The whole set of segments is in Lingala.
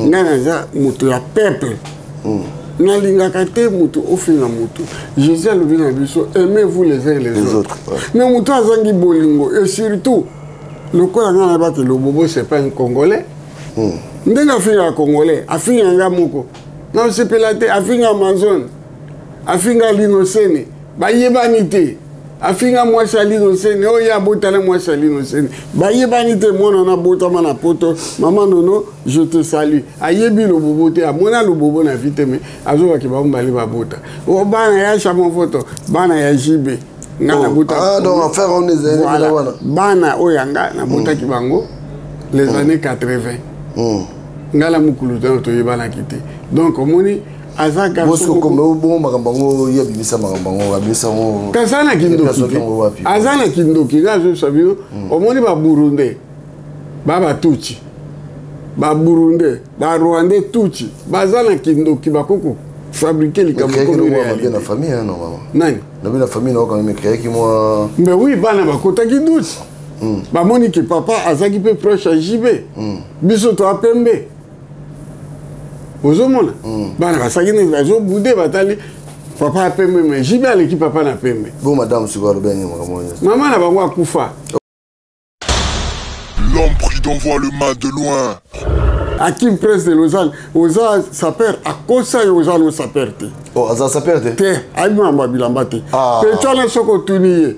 Ngai naza moto ya peuple. Nalingaka te moto ofinga moto. Jésus alobi na biso: aimez-vous les uns les, les autres, ouais. Mais moto azangi bolingo, et surtout lokola ngai nayebaki Lobobo c'est pas un Congolais. Ndenge afingaka Congolais, afinga nga moko, nasepela te. Afinga Amazon, afinga Linosene, bayebani te. Afinga mwasi ya Linosene oyo ye abotana, mwasi ya Linosene, bayebani te. Mwana wana abotama na Poto. Mama Nono, je te salue. Ayebi Lobobo te, amona Lobobo na vie te, mais azobaki bango bale babota o bana ya Chamofoto, bana ya Jibe. Nga Oh. nabota. Ah, donc affaire wana ezali Voilà. wana. Bana oyo ya nga nabotaki bango les années 80. Nga na mokulu tano toyebanaki te. Donc omoni, aza garçon Bosco moko. Bongo makambo yango, ye abimisa makambo yango, abimisa yango. Kasi aza na kindoki Ye te. yango wapi? Aza na kindoki. Nga azoyebisa bino, omoni, Baburundais ba Batutsi, Baburundais, Barwandais tutsi baza na kindoki, bakoko fabriquer likambo Créaki komi mwa mabe na réalité. famille, hein, normalement. Nani? Nabi na famille na quand même créaki mwa. Mais oui, bana bakotaki doute, bamoni ke papa azalaki mpe proche ya JB. Biso toa pembe, ozomona bana basalaki neti bazobude, batali papa ya pembe, mais JB aleki papa na pembe. Bon, madame sikoyo alobi yango, makambo nyonso. Mama na bango akufa. L'homme prudent voit le mal de loin. Akim Prince de Lausanne, oza sapeur, akosa yo, oza no sapeur te. Oh, aza sapeur te? Te, ayebi makambo ya bilamba te. Ah. Pe wana soki otuni ye,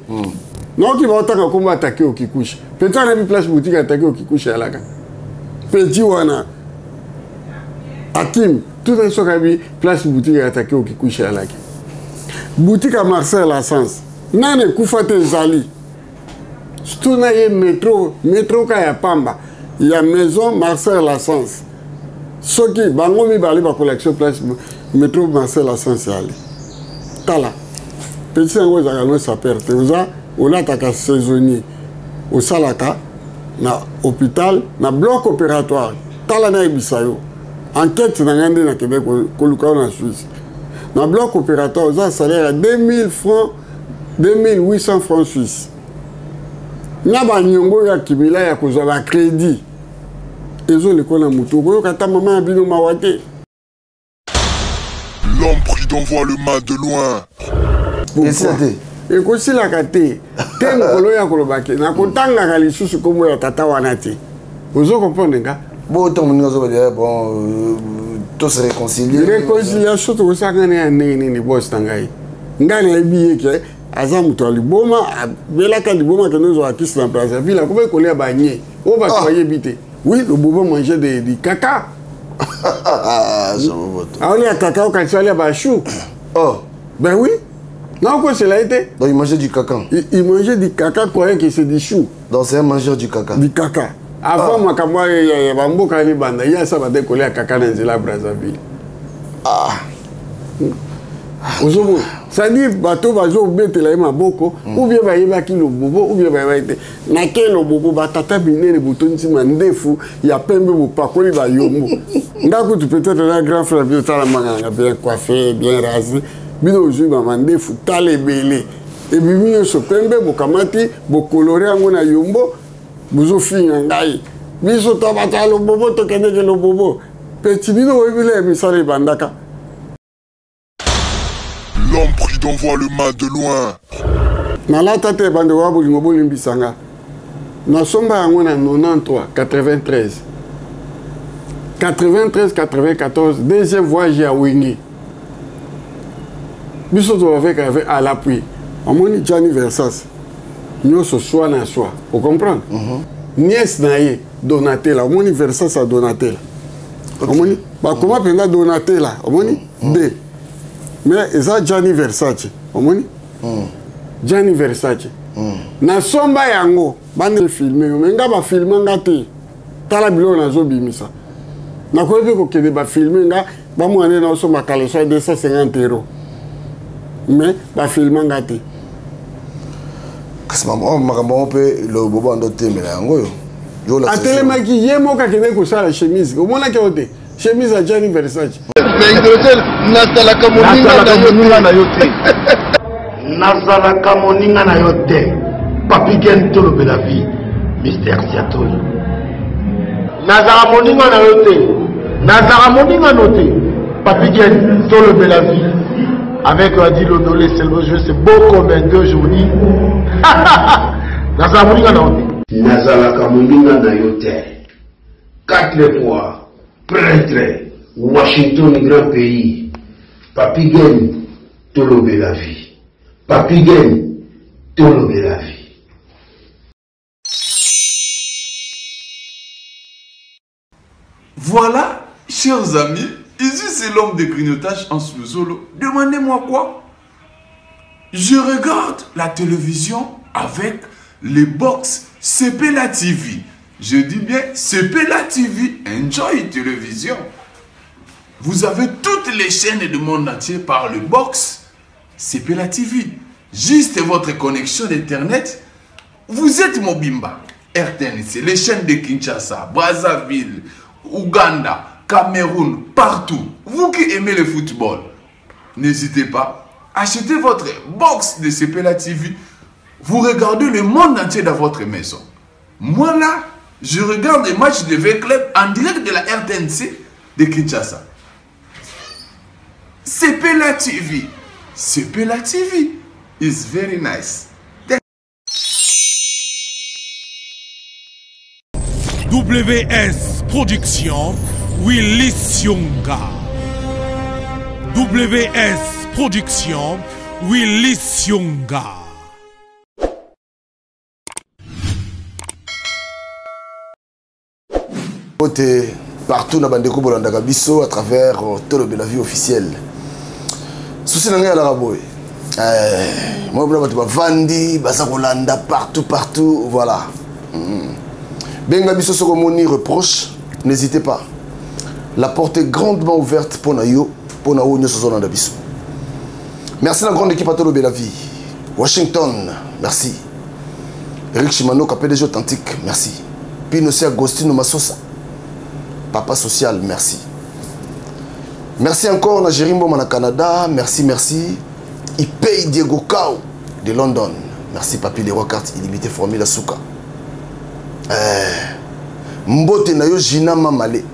naoki baotanga nkombo atake okikushe pe wana, yebi place boutique atake okikushe alaka peti wana. Akim tout soki ayebi place boutique atake okikushe alaki, boutique ya Marcel Assens nani ekufa te, ezali tuna ye. Métro, métro ka ya pamba ya maison Marcel Assens, soki bango mibale bakolakisa place métro Marcel Assens ali. Tala petit yango, ezalaka no sapeur te, oza olataka saisonnier, osalaka na hôpital na bloc opératoire. Tala, nayebisa yo, enquête na ngai nde nakende koluka yo na Suisse. Na bloc opératoire oza salaire ya 2000 francs, 2800 francs suisse, na baniongo oyo akimila ya kozwa bacrédit ezoleka na motu. Okoyoka ata mama ya bino mawa te. L'homme prudent voit le mal de loin. Esila te. Ekosilaka te te. Mokolo oyo akolobaki, nakotangaka lisusu nkombo ya tata wana te. Ozo comprendre nga? Bon, ntango moninga azobadela, bon, to se réconcilier. Réconciliation tokosaka na ya ndenge nini, boss na ngai? Ngai nayebi ye ke aza moto ya liboma, abelaka liboma, akende ozwaka kisi na Brazzaville, akomi kolia banye oyo bato bayebi te. Oui, le bobo mangeait du caca. Ah, Chamofoto. Aolia caca, okanisi alia bachoux. Oh. Ben oui, nakokosela ye te. Donc il mangeait du caca? Il mangeait du caca, croyant que c'est du chou. Donc c'est un mangeur du caca? Du caca. Avant makambo oyo ya bamboka libanda, ye asa bande kolia kaka na nzela ya Brazzaville. Ah. Ozomona, c'est-à-dire bato bazobetela ye maboko, ou bien bayebaki Lobobo, ou bien bayebaki te. Nake Lobobo, batata minene botondisi mandefu ya pembe, bopakoli bayombo. Nga kutu peut-être na grand frère bino, tala manga nanga, bien coiffé, bien rasé. Bino ozwi bamandefu, tala ebele, ebimi nyonso pembe, bokamati bokolore yango na yombo, bozofinga ngai. Biso to bato ya Lobobo, tokendeke Lobobo peti. Bino boyebi le misala ebandaka. L'homme prudent voit le mal de loin. Nalata te. Bandeko ya bolingo, bolimbisanga, nasomba yango na 93, 93, 93, 94, deuxième voyage ya Wenge. Biso tobaveka avec à l'appui, omoni Gianni Versace nyonso soi na soi, ocomprendre? Nièce na ye Donatela, omoni Versace ya Donatela, omoni bakoma mpenza Donatela, omoni d, mais eza Gianni Versace, omoni Gianni Versace. Nasomba yango, bande filme yo, mais nga bafilme nga te. Tala biloko nazobimisa, nakoki mpe kokende bafilme nga, bamwana nde naosomba caleçon ya 250 euro, mais bafilme nga te. Kasi makambo yango mpe Lobobo ando otemela yango oyo. Atelemaki ye moko, akendeki kosala chemise. Omonaki yango te, chemise ya Gianni Versace? Nazalaka moninga na yo te. Nazalaka moninga na yo te. Papi Gen, tolobela vie, Mister Siatoli. Nazala moninga na yo te. Nazalaka moninga no te. Papi Gen, tolobela vie. Avec Adi Londolé, c'est le jeu, c'est beau comme un deux journées. Nazalaka moninga na yo te. Nazalaka moninga na yo te. Quatre fois, prêtre, Washington, grand pays. Papi Gen, tolobela vie. Papi Gen, tolobela vie. Voilà, chers amis, ici c'est l'homme de grignotage en Zolo. Demandez-moi quoi Je regarde la télévision avec les box CPLA TV. Je dis bien CPLA TV, Enjoy Télévision. Vous avez toutes les chaînes du monde entier par le box CPLA TV. Juste votre connexion d'internet, vous êtes Mobimba. RTNC, les chaînes de Kinshasa, Brazzaville, Ouganda, Cameroun, partout. Vous qui aimez le football, n'hésitez pas. Achetez votre box de CPLA TV. Vous regardez le monde entier dans votre maison. Moi là, je regarde les matchs de V-Club en direct de la RTNC de Kinshasa. CPLA TV. CPLA TV is very nice. WS Production, Willis Yonga. WS Production, Willis Yonga. Mbote partout na bandeko bolandaka biso à travers euh, tolobela vie officielle susi na ngai alaka boye eh, moi bino bato bavandi baza kolanda partout partout voilà mm. benga biso soki omoni reproche n'hésitez pas la porte est grandement ouverte mpo na yo mpo na oyo nyonso ozolanda biso merci na grande équipe ya tolobela vie washington merci Eric Chimanoka, PDG authentique, merci. Pino aussi Agostino Masosa, papa social, merci. Merci encore na Jérémy Mboma na Canada, merci, merci. Il paye Diego Cao de London. Merci Papi Leroy carte illimité formule Souka. Eh, mbote na yo Gina Mamale.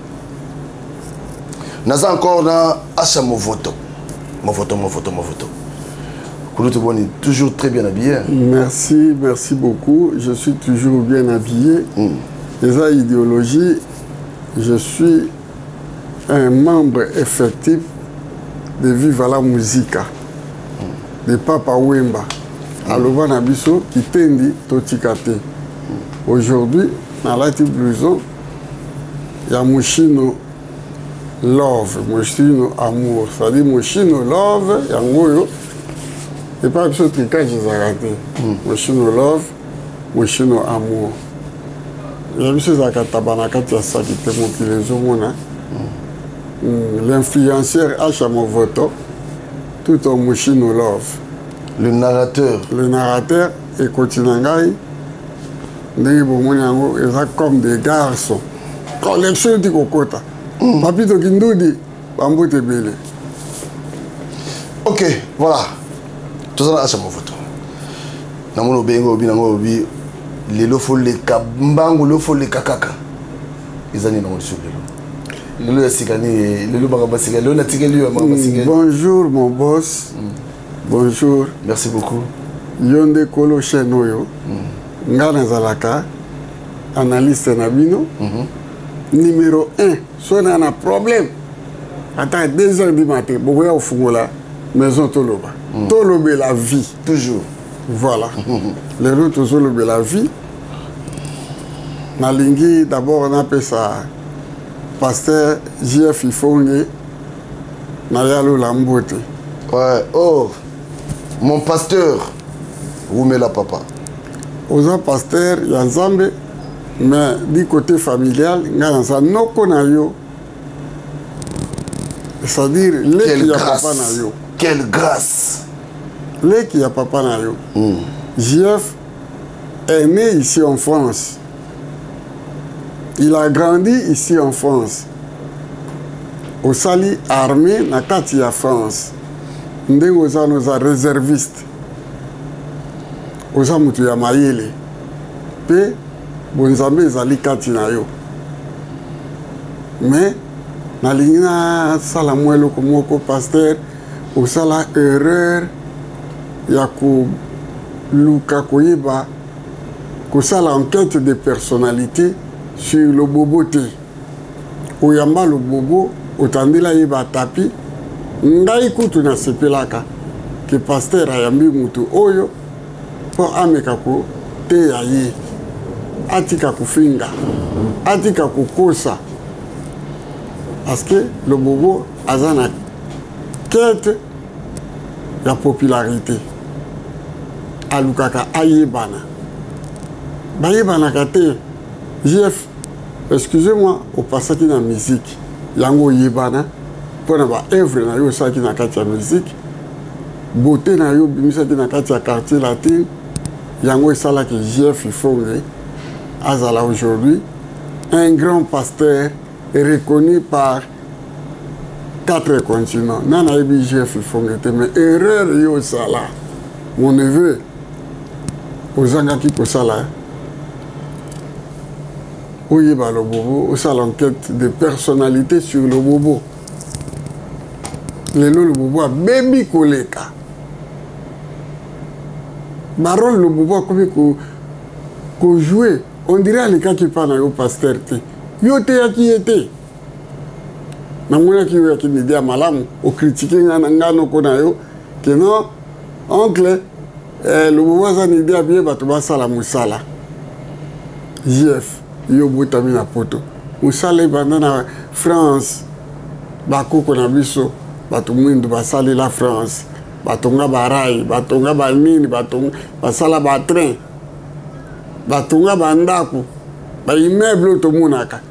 Naza encore na Asha Movoto. Movoto, Movoto, Movoto. Kulutu Boni, toujours très bien habillé. Merci, merci beaucoup. Je suis toujours bien habillé. Mm. Eza idéologie, je suis un membre effectif de Viva la Musica, mm. de Papa Wemba. Mm. Aloba na biso, kitendi totika te. Mm. Aujourd'hui, nalati blouson ya Mushino love moshino amour c'est-à-dire moshino love yango oyo epai biso tricage ezalaka te hmm. moshino love moshino amour ya biso ezalaka taba na kati ya saki te mokili ezomona hmm. l'influenceur acha movoto tout en moshino love le narrateur le narrateur ekoti na ngai ndenge bomoni yango eza comme des garçons collection euti kokota mm. papito kindudi bambote ebele ok voilà toza na acha movoto namoni obengi obi nango obi lelo foleka mbangu lelo foleka kaka eza nini nango lisusu lelo lelo ya sika nini lelo makambo ya sika lelo natikeli yo ya makambo ya sika bonjour mon boss mm. Bonjour. Merci beaucoup. Yo nde kolo chaîne oyo. Mm. Nga nazalaka analyste na bino. Mm -hmm. Numéro 1, so na na problème. Ata 2 heures du matin, bokoya kofungola maison toloba. Mm. Tolobela vie. Toujours. Voilà. Lelo tozolobela vie. Nalingi d'abord napesa pasteur JF Ifonge naya lola mbote ouais oh mon pasteur wumela papa oza pasteur ya nzambe mais du côté familial ngai naza noko na yo c'est-à-dire leki ya papa na yo quelle grâce leki ya papa na yo mm. jf est né ici en france il a grandi ici en france osali armée na kati ya france ndenge oza wana oza réserviste oza moto ya mayele mpe bonzambe ezali kati na yo mais Nalingi nasala mwa eloko moko, pasteur, osala erreur ya koluka koyeba kosala enquête de personnalité sur Lobobo te. Oyamba Lobobo, otandela ye batapi. Ngai kutu nasepelaka ke pasteur ayambi mutu oyo mpo ameka koteya ye, atika kofinga, atika kokosa, parce que Lobobo aza na quête ya popularité, alukaka ayebana. Bayebanaka te. JF, excusez-moi, opasaki na musique yango oyebana mpo na baœuvre na yo osalaki na kati ya musique, beauté na yo obimisaki na kati ya Quartier Latin, yango esalaki JF Ifonge azala aujourd'hui un grand pasteur reconnu par 4 continents. Nana ayebi JF Ifonge te, mais erreur yo osala, mon neveu, ozangaki kosala oyeba Lobobo, osala enquête de personnalité sur Lobobo. Lelo Lobobo abebi koleka barole. Lobobo akomi kojouer, on dirait alekaki mpa na yo pasteur te, yo teyaki ye te. Namonaki yo yaki midi ya malamu, ocritiquer nga na nga noko na yo ke non, oncle, Lobobo aza na idée ya bien, bato basala mosala. JF, yo obotami na Poto, mosala ebanda na France. Bakoko na biso bato mwindu basalela France, batonga barails, batonga banini, basala batrain, batonga bandako, baimmeuble oyo tomonaka.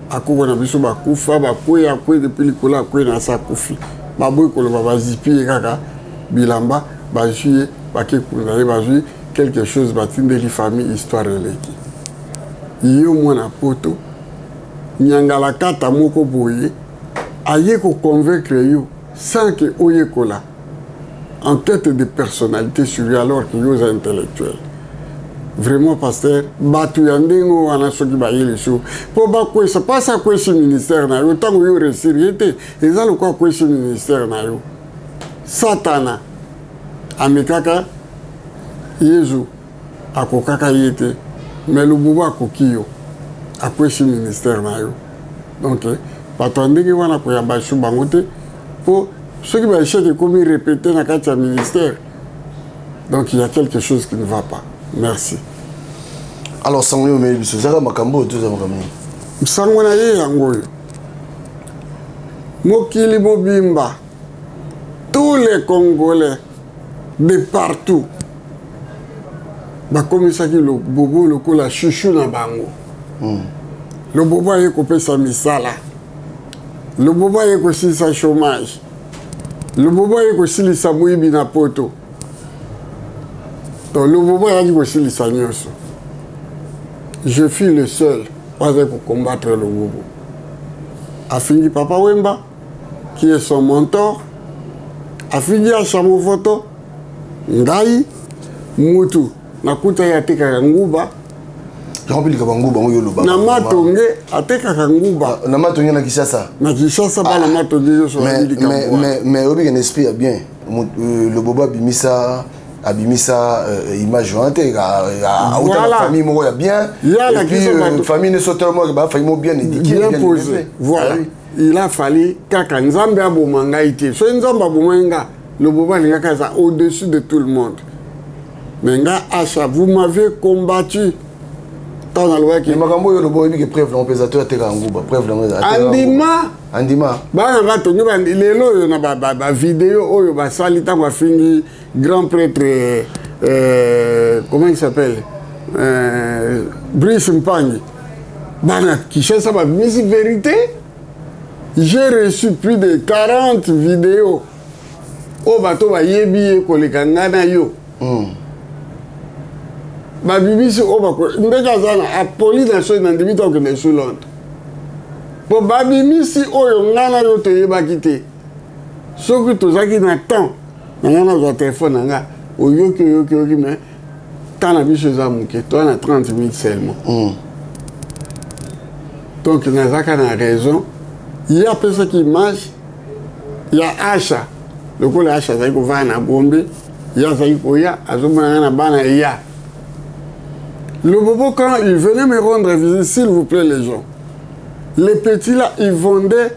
Bakoko na biso bakufa, bakweya kwe depuis likolo, akwe na se, akufi, baboyi koloba, bazipi ye kaka bilamba, bazwi ye, bake kunda ye, bazwi quelque chose, batindeli famille, histoire eleki. Yo mwana Poto, nyangala kata moko boye aye koconvaincre yo sans ke oyekola enquête de personnalité sur lui, alors que yo oza intellectuel. Vraiment, pasteur, bato ya ndenge wana soki baye lisusu mpo bakwesa, mpasi akwesi ministère na yo. Ntango yo réussir ye te, eza lokola akwesi ministère na yo. Satana amekaka Yezu, akokaka ye te, mais Lobobo akoki yo, akwesi ministère na yo. Donc bato ya ndenge wana koyamba lisusu bango te, mpo soki baéchec ekomi répété na kati ya ministère, donc il y a quelque chose qui ne va pas. Merci. Alors, sango oyo omeli biso ezaka makambo oyo toza makambo nini? Sango na ye yango oyo: mokili mobimba, tous les Congolais de partout bakomisaki Lobobo lokola chouchou na bango. Lobobo aye kopesa misala, Lobobo aye kosilisa chômage, Lobobo aye kosilisa moyibi na Poto. Donc Lobobo ayaki kosilisa nyonso. Je fus le seul oyo azali kocombattre Lobobo. Afingi Papa Wemba, qui est son mentor, afingi Asha Movoto. Ngai mutu nakuta ye atekaka nguba. Yango mpe likambo nguba ngo yo oloba. Na Matonge atekaka nguba. Na Matonge, na Kinshasa. Na Kinshasa, bana Matonge nyonso bayebi likambo. Mais obika na esprit ya bien, Lobobo abimisa image wana te, auta na famille moko ya bien. Et puis famille nyonso tellement ba famille moko bien éduquée. Bien posé, voilà. Il a fallu kaka Nzambe aboma ngai te. Soki Nzambe abomai nga, Lobobo alingaki aza au-dessus de tout le monde. Mais nga Acha, vous m'avez combattu ntango nalobaki. Makambo oyo oloba, oyebi ke preuve nango mpenza to atekaka nguba, preuve nango? Andima. Andima. Bana batongi lelo oyo na bavideo oyo basali ntango afingi grand prêtre, comment il s'appelle, Brice Mpangi. Bana Kinshasa babimisi vérité. J'ai reçu plus de 40 vidéos oyo bato bayebi ye koleka ngai na yo. Babimisi oyo ndenge aza na apoli na soi na ndimi to akende su Londres, mpo babimisi oyo ngai na yo toyebaki te. Soki tozalaki na temps na ngai, nazwa telefone na ngai, oyoki, oyoki, oyoki, mais temps na biso eza moke, toza na 30 minutes seulement. Donc nazalaka na raison. Ye apesaki image ya Asha, lokola Asha azali kovanda na Gombe, ye azali koya azomona ngai na bana ya Lobobo. Quand il venait me rendre visite, s'il vous plaît les gens, les petits là, ils vendaient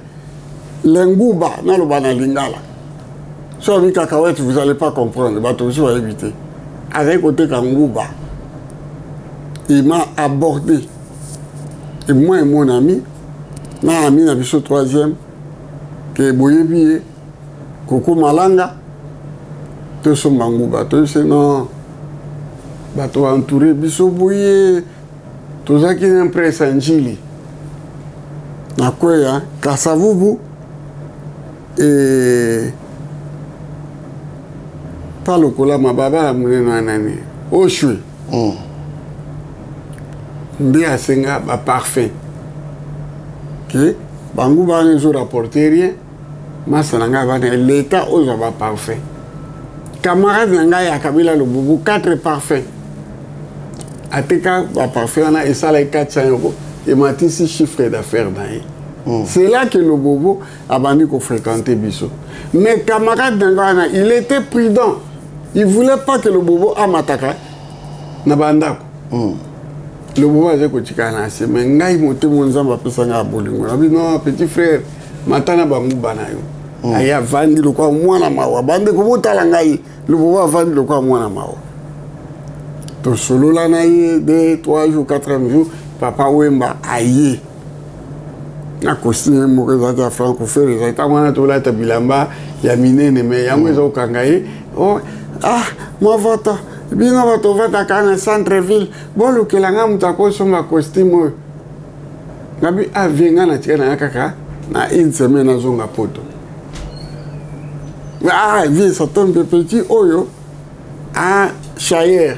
les nguba, naloba na lingala. So abi cacahuète, vous allez pas comprendre, bato mosusu bayebi te. Azali koteka nguba. Il m'a abordé. Et moi et mon ami, na ami na biso troisième, ke boyebi ye, Koko Malanga, tosomba nguba. Toyebisi non, bato entouré biso boye, tozalaki na presse ya Njili na kweya Kasavubu e pa lokola mababa ya monene ya nani Oshwe. Nde asenga baparfum ke bango bana ezorapporte rien. Masa na ngai bana leta ozwa baparfum. Camarade na ngai ya Kabila Lobubu, 4 parfum ateka. Baparfum wana esalaki 400 euros, ematisi chiffre d'affaires na ye. C'est là que Lobobo abandi kofréquenter biso. Mais camarade na ngai wana, il était prudent, il voulait pas que Lobobo amataka na bandako. Lobobo aza kotikala na se. Mais ngai, motema Nzambe apesa ngai ya bolingo, nabi non, petit frère, mata na banguba na yo. Aye avandi lokola mwana mawa. Bandeko, botala ngai, Lobobo avandi lokola mwana mawa. Tosolola na ye 2, 3 jours. 4e jour, Papa Wemba aye na costume moko ezalaki ya francophone. Ezalaki ntango wana tolata bilamba ya minene, mais yango eza kokanga ye. Oh, ah, Movoto, bino bato ovandaka na centre ville, bolukela nga moto akosomba costume oyo. Ngabi avie nga na tika na nga kaka na une semaine, nazonga Poto. Ah vie, ça tombe, petit oyo a chayer,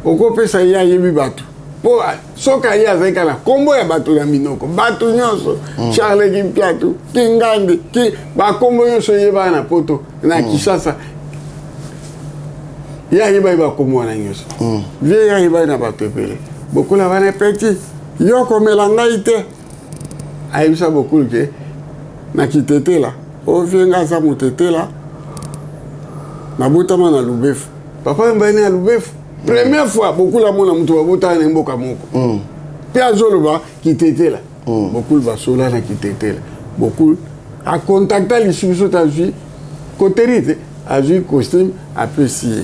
okopesa ye, ayebi bato, mpo soki aye azali kaka na nkombo ya bato na minoko, bato nyonso. Charles Kimpiatu, Kingandi, ki bakombo nyonso eyebaka na Poto, na Kinshasa, ye ayebaki bakombo wana nyonso. Vie ye ayebaki na bato ebele. Bokola wana, petit, yo komela ngai te. Ayebisa Bokulu ke na Kitetela ovie, nga aza motetela, nabotama na Lubefu. Papa Wemba na Lubefu, première fois Bokulu amona moto babotaka na mboka moko mpe azoloba Kitetela. Bokulu basola na Kitetela. Bokulu akontacta lisusu te, azwi koteri te, azwi costume, apesi ye.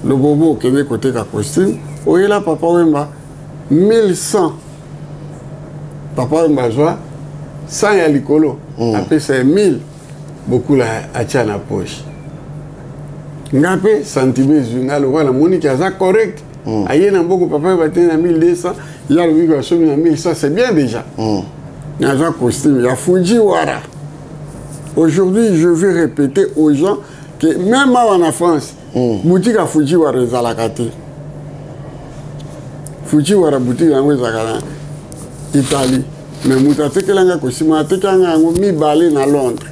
Lobobo okende koteka costume, oyela Papa Wemba 1100. Papa Wemba azwa 100 ya likolo, apesa ye 1000. Bokula atia na poche. Nga mpe sentiment ezwi nga lokola namoniki aza correct. Aye na mboko Papa Wemba te na 1200, ye alobi basomi na 1100, c'est bien déjà. Nazwa costume ya Fujiwara. Aujourd'hui, je vais répéter aux gens que même awa na France, boutique ya Fujiwara ezalaka te. Fujiwara, boutique yango ezalaka na Italie, mais moto atekelanga costume, atekelanga yango mibale na Londres.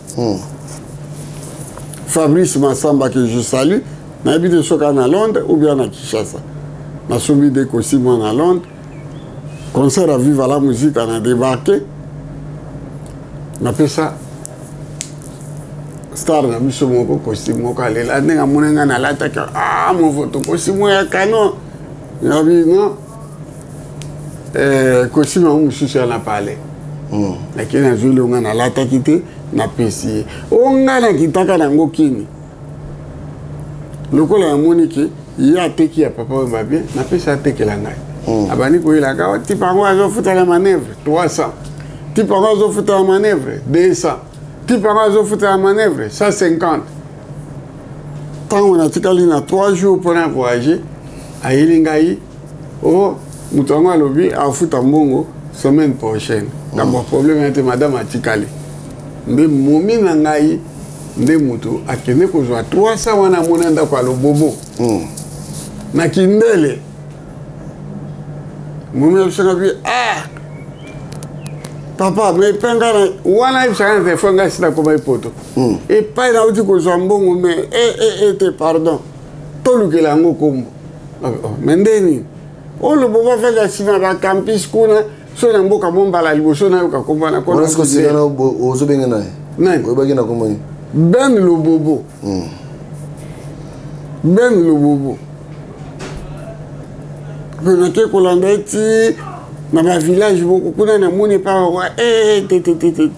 Fabrice Massamba, que je salue, nayebi te soki na Londres ou bien na Kinshasa. Nasombi de costume na Londres. Concert à Viva la Musique, ana débarqué, napesa star na biso moko costume moko. Alela ndenge amoni ngai nalataki. Ah, Movoto, costume ya canon. Ngabi non, costume yango mosusu ya na palais. Nakei, nazwi longa nalataki te, napesi ye. O ngai nakitaka nango kini lokola namoni ke ye ateki ya Papa Wemba bien, napesi atekela ngai. Abandi koyelaka type yango azofuta na manœuvre 300, type yango azofuta na manœuvre 200, type yango azofuta na manœuvre 150. Ntango natikali na 3 jours mpona voyager, ayeli ngai o moto yango alobi afuta mbongo semaine prochaine. D'abord problème ya te, madame atikali nde momi na ngai, nde moto akende kozwa 300 wana, amona ndako ya Lobobo na Kindele. Momi ayebisaka bi: ah papa, mais epai ngai wana, ayebisaka na telefone ngai sila koma epoto, epai nauti kozwa mbongo, mais e te, pardon, tolukela yango kombo. Mais nde nini oyo Lobobo afanda nsima bacampus kuna? Soki na mboka mo mbala liboso nayoka kombo wana. Wana siko sika na ozobenga naye? Nani? Oyebaki na kombo nini? Ben Lobobo. Ben Lobobo. Mpe nake kolanda ye ti na bavillage moko kuna, namoni epa bakwa eh, te te te te.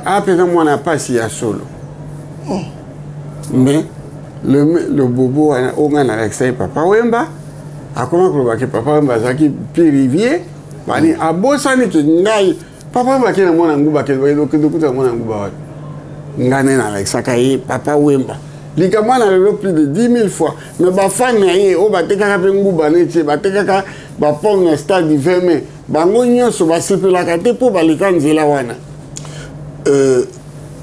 A mpenza mwana pasi ya solo. Mais le bobo wana oyo ngai nalakisa ye Papa Wemba, akoma koloba ke Papa Wemba azalaki pi rivier bani, abosani ke ngai Papa Wemba ake na mwana nguba, akende okuta mwana nguba wapi? Ngai nde nalakisaka ye Papa Wemba. Likambo wana lelo plus de 10 000 fois, mais bafani na ye oyo batekaka mpe nguba neti ye, batekaka bapome na stade du 20 mai, bango nyonso basepelaka te mpo baleka nzela wana.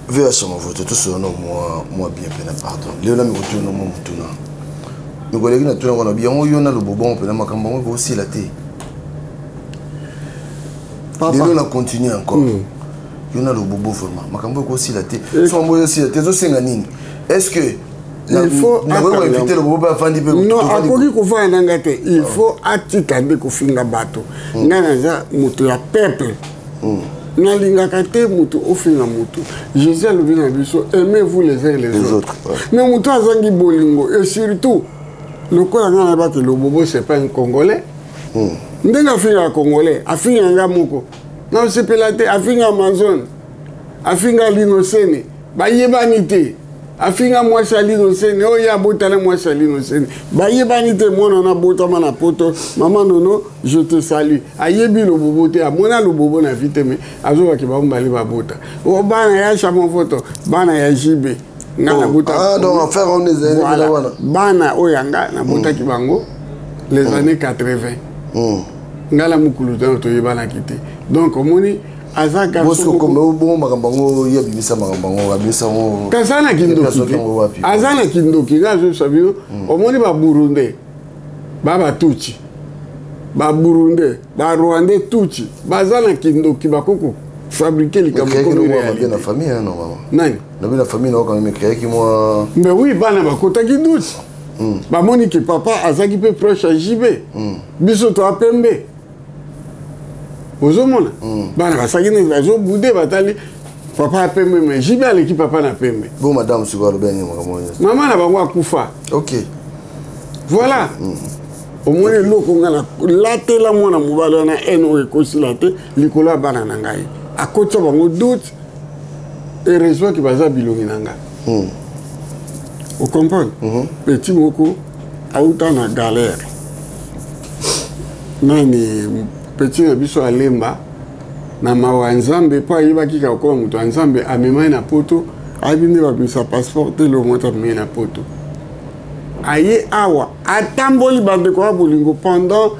VH Movoto, tosolola mwa mwa bien mpena. Pardon, lelo na mikotuna mwa motuna mikoleki na tuna kona yango yo na lobobongo mpena makambo yango ekosila te. Lelo na continue encore. Yo na lobobo vraiment makambo ekosila te. So mambo ezosila te, ezosenga nini? Est ce que il faut nakoki koinvite lobobo mpe afandi mpe? Non, akoki kofanda na ngai te. Il faut atika nde kofinga bato. Ngai naza moto ya peuple, nalingaka te moto ofinga motu. Jésus alobi na biso: aimez-vous les uns les autres. Mais moto azangi bolingo, et surtout lokola ngai nayebaki Lobobo c'est pas un Congolais, ndenge afingaka Congolais, afinga nga moko, nasepela te. Afinga Amazon, afinga Linosene, bayebani te. Afinga mwasi ya Linosene oyo ye abotana, mwasi ya Linosene, bayebani te. Mwana wana abotama na Poto. Mama Nono, je te salue. Ayebi Lobobo te, amona Lobobo na vie te, mais azobaki bango bale babota o bana ya Chamofoto, bana ya JB. Nga nabota. Ah, donc affaire wana ezali wana. Bana oyo ya nga nabotaki bango les années 80. Nga na mokulu tano toyebanaki te. Donc omoni, aza garçon bongo makambo yango ye abimisa, makambo yango abimisa yango. Kasi aza na kindoki te, aza na kindoki. Nga azoyebisa bino, omoni Baburundais, ba Batutsi, Baburundais, Barwandais tutsi, baza na kindoki, bakoko fabriquer likambo. Komi na famille normalement. Nani? Nabi na famille nao quand même créaki moi. Mais oui, bana bakotaki doute, bamoni ke papa azalaki mpe proche ya JB, biso toa pembe. Ozomona bana basalaki neti bazobude, batali papa ya pembe, mais JB aleki papa na pembe. Bon, madame sikoyo alobi ani makambo nyonso? Mama na bango akufa. Voilà, omoni eloko nga nalatela mwana mobali wana ene oyo ekosila te likolo ya bana na ngai, akotisa bango doute. Heureusement ke baza bilongi na nga. Ocomprendre? Petit moko auta na galère nani, petit na biso alemba na mawa ya Nzambe mpo ayebaki kaka kokoma moto ya Nzambe. Amemai na Poto, ayebi nde babimisa passeport te. Eloko moko amemai na Poto, aye awa, atamboli bandeko ya bolingo pendant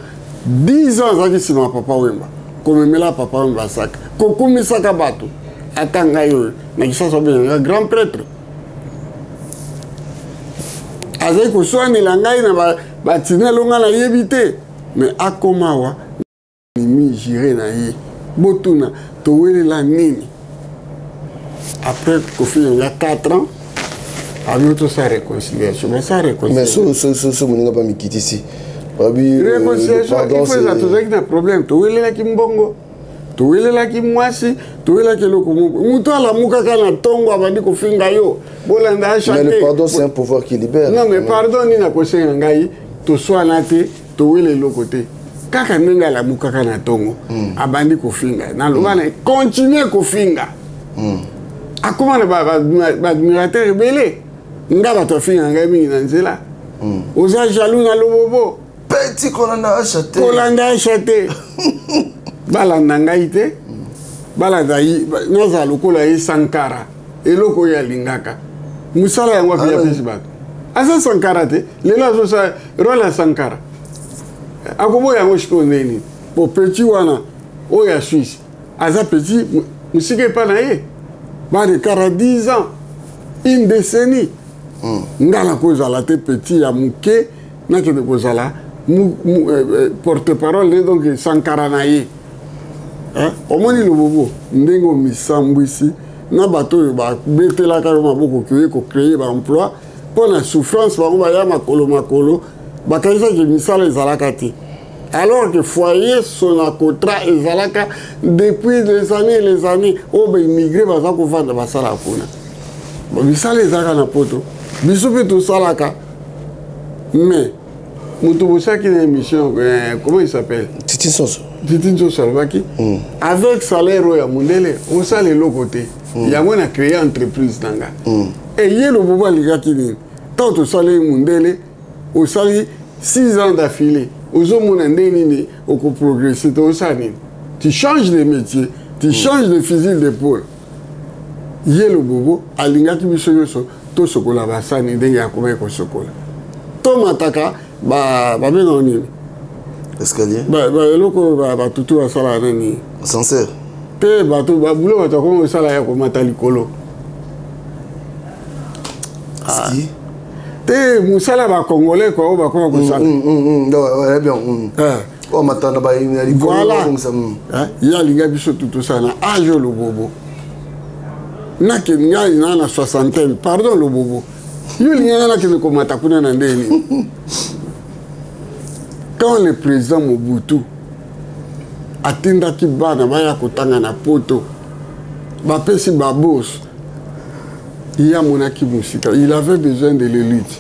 10 ans. Azalaki nsima ya Papa Wemba, komemela Papa Wemba saka, kokumisaka bato. Ata ngai oyo na Kisasa obenganga grand prêtre, azali koswanela ngai na batinelo, ngai nayebi te. Mais akoma awa, mimi jire na ye, botuna towelela nini. Après kofinga 4 ans, abi tosala réconciliation, basala réconciliation. So moninga mpa mikitisi. Réconciliation, il faut eza tozalaki na problème, towelelaki mbongo, towelelaki mwasi, towelelaki eloko moko. Moto alamukaka na ntongo, abandi kofinga yo, bolanda. Mais le pardon, c'est un pouvoir qui libère. Non, mais pardon nini akosenga ngai? Toswana te, towela eloko te. Kaka ndenge alamukaka na ntongo, abandi kofinga, naloba na continue kofinga. Akóma na baadmirateur ebele. Nga bato afinga ngai mingi na nzela: oza jaloux na Lobobo. Petit, kolanda Asha te. Kolanda Asha te, balanda ngai te, balanda. Nazala lokola ye Sankara, eloko oyo alingaka mosala yango api apesi bato. Aza Sankara te, lelo azosala role ya Sankara, akoboya yango sikoyo ndeni? Po petit wana oyo ya Suisse aza petit mosika epa na ye, balekara 10 ans, une décennie. Nga nakozala te petit ya moke, nakende kozala porte parole ne, donc Sankara na ye. Omoni Lobobo ndenge omisambwisi na bato oyo babetelaka yo maboko ke oye kocréer baemploi mpo na souffrance. Bango baya makolo makolo, bakanisaki misala ezalaka te. Alors que foyer Sonacotra ezalaka depuis des années et les années, oyo baimmigré baza kovanda basalaka kuna. Misala ezalaka na poto, biso mpe tosalaka. Mais moto bosalaki na émission, comment il s'appelle? Titi Nsoso. Titi Nsoso alobaki avec salaire oyo ya mondele osala eloko te. Yango na créé entreprise na nga. E ye Lobobo alingaki nini? Ntango tosali mondele, osali 6 ans d'affilée, ozomona ndenge nini okoprogresse te, osala nini? Tu changes de métier, tu changes de fusil d'épaule. Ye Lobobo alingaki biso nyonso tosokola basani ndenge akomaki kosokola. Tomataka babengaka nini? Escalier. Eloko batutu basalaka nani? Ascenseur. Te, bato babulo bato akomi kosala ya komata likolo. Ski. Te, mosala bacongolais kua oyo bakoma kosala. Oyo matanda na likolo. Voilà. Babongisa. Ye alinga biso tu tosala na age oyo. Lobobo, nakende ngai na soixantaine, pardon. Lobobo, yo olinga ngai nakende komata kuna na ndenge nini? Quand le président Mobutu atindaki bana baya kotanga na poto, bapesi babourse, ye amonaki mosika. Il avait besoin de l'élite,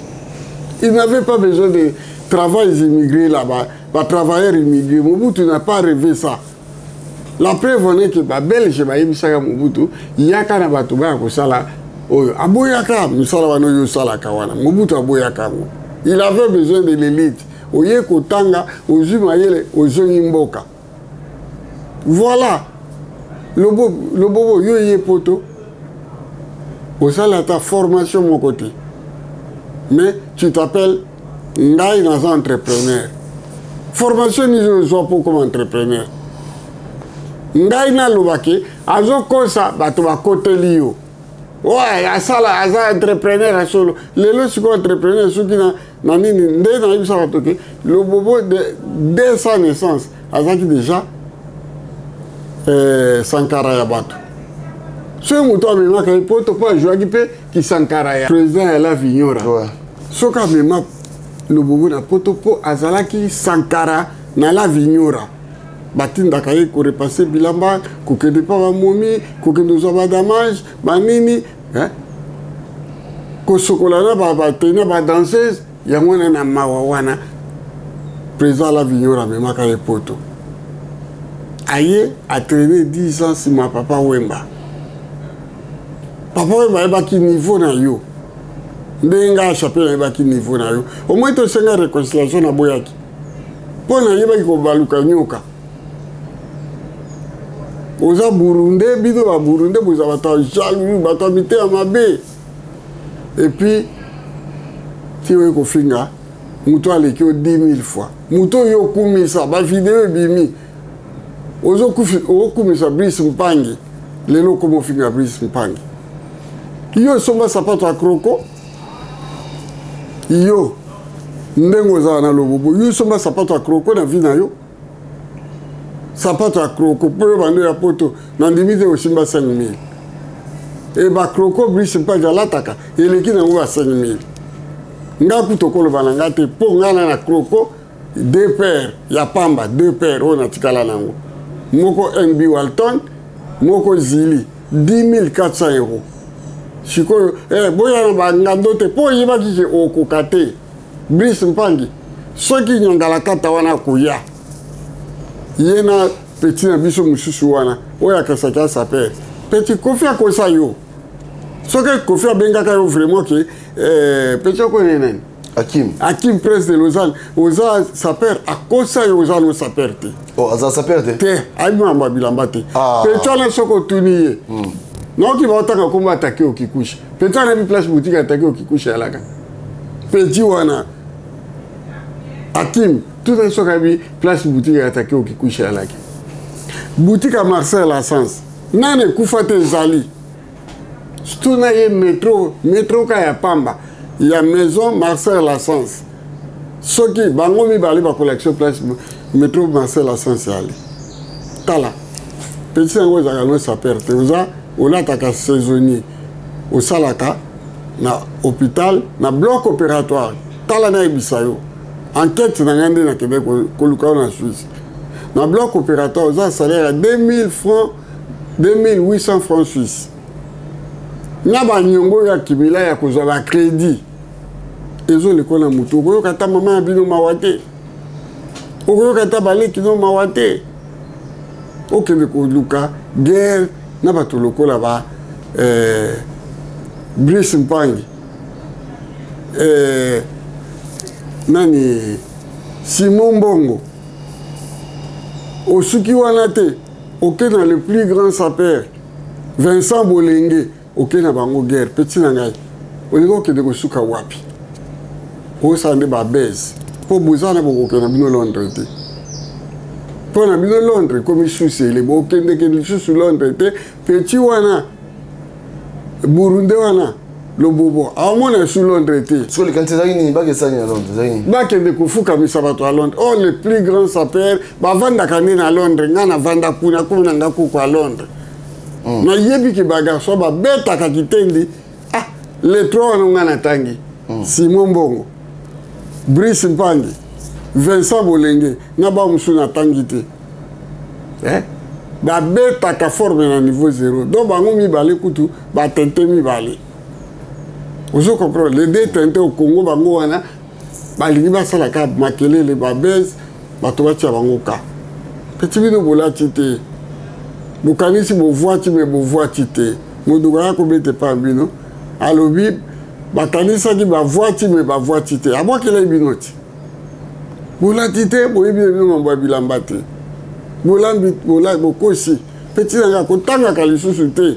il n'avait pas besoin de travail immigrés là-bas, batravailleurs immigrés. Mobutu n'a pas rêvé ça. La preuve en est que babelge bayebisaka Mobutu: yaka na bato baya kosala oyo. Aboyaka mosala wana oyo osalaka wana. Mobutu aboyaka yango. Il avait besoin de l'élite. Oye kotanga, ozwi mayele, ozongi mboka. Voilà. Lobobo, yo ye poto osala ata formation moko te, mais tu t'appelles ngai naza entrepreneur. Formation nini ozwa mpo comme entrepreneur? Ngai nalobaki azokosa bato, bakoteli yo. Oyo asala aza entrepreneur ya solo lelo. Sikoyo entrepreneur soki na nini nde nayebisa bato ke Lobobo dès sa naissance azalaki déjà sankara ya bato. Soki moto amemaka ye poto mpo azwaki mpe kisankara ya président ya La Vignora. Soki amema Lobobo na poto mpo azalaki sankara na La Vignora, batindaka ye korepasser bilamba, kokende mpa bamomi, kokende kozwa badamage banini, eh? Kosokola na batena badanseuse. Yango wana na mawa wana président La Vignora amemaka ye poto. Aye atraîne 10 ans nsima Papa Wemba. Papa Wemba ayebaki niveau na yo ndenge ngai achape nayebaki niveau na yo. Omoi tosenga réconciliation, naboyaki mpo nayebaki kobaluka nyoka. Oza Burundais, bino Baburundais boza bato ya jaloux, bato ya mitema mabe. Et puis ti oye kofinga moto aleki yo 10 000 fois, moto oyo okumisa, bavideo ebimi, ozokumisa Brice Mpangi. Lelo okoma ofinga Brice Mpangi. Yo osomba sapato ya croco, yo ndenge ozala na Lobobo, yo osomba sapato ya croco na vie na yo? Sapato ya croco mpo yo bando ya poto, nandimi te osimba 5000. E bacroco Brice Mpangi alataka eleki nango ba 5000. Nga kutu okoloba na nga te mpo nga na croco deux paires ya pamba, deux paires oyo natikala nango, moko NB Walton, moko Zili, 10 400 euros. Sikoyo boya na bangando te mpo oyebaki ke okoka te. Brice Mpangi, soki nyangala kata wana akoya ye na petit na biso mosusu wana oyo akesaki asaper petit Kofi, akosa yo. Soki Kofi abengaka yo vraiment ke petit okoyene nani? Akim. Akim, prince de Lausanne, oza saper, akosa yo, oza no saper te. Oh, aza saper te? Te, ayebi makambo ya bilamba te. Petit wana, soki otuni ye, naoki baotanga nkombo atake okikushi. Petit wana yebi place boutique atake okikushi alaka. Petit wana Akim, tout soki ayebi place boutique atake okikushi alaki, boutique ya Marcel Assens nani ekufa te, ezali. Tuna ye métro, métro ka ya pamba ya maison Marcel Assens. Soki bango mibale bakolakisa place métro Marcel Assens ali. Tala petit yango, ezalaka no saper te. Oza olataka saisonnier, osalaka na hôpital na bloc opératoire. Tala, nayebisa yo. Enquête na ngai nde nakende koluka yo na Suisse. Na bloc opératoire oza salaire ya 2000 francs, 2800 francs suisse. Na baniongo oyo akimila ya kozwa ba crédit ezoleka na motu, okoyoka ata mama ya bino mawa te, okoyoka ata baleki no mawa te. Okende koluka guerre na bato lokola ba Brice Mpangi, nani Simon Mbongo. Osuki wana te, oke na le plus grand sapeur Vincent Bolenge, oke na bango guerre. Petit na ngai, olingi okende kosuka wapi? Osala nde babese mpo boza na bokokende na bino Londres te. Mpo na bino Londres ekomi susele, bokendeke lisusu Londres te. Petit wana Burundais wana Lobobo aomona su Londres te. Sikoyo likanisi ezalaki nini? Bakesani na Londres ezalaki nini? Bakende kofukamisa bato ya Londres. Oh, le plus grand sapeur bavandaka nde na Londres. Ngai navanda kuna, kuna na nga kuku ya Londres. Nayebi ke bagarçon babetaka kitendi. Ah, les trois wana ngai natangi. Simon Mbongo, Brice Mpangi, Vincent Bolenge, na ba mosusu natangi te. Eh? Babetaka forme na niveau zéro. Donc bango mibale kutu batente mibale. Ozo comprendre, les deux tente au Congo bango wana balingi basalaka makelele, babese bato batia bango ka. Petit bino bolati te. Bokanisi bovwati me bovwati te. Moduka ya kobete pa bino alobi bakanisaki bavwati me bavwati te. Abwakelaki bino ti. Bolati te, boyebi bino mambo ya bilamba te. Bolambi, bola, bokosi. Petit na nga kotangaka lisusu te.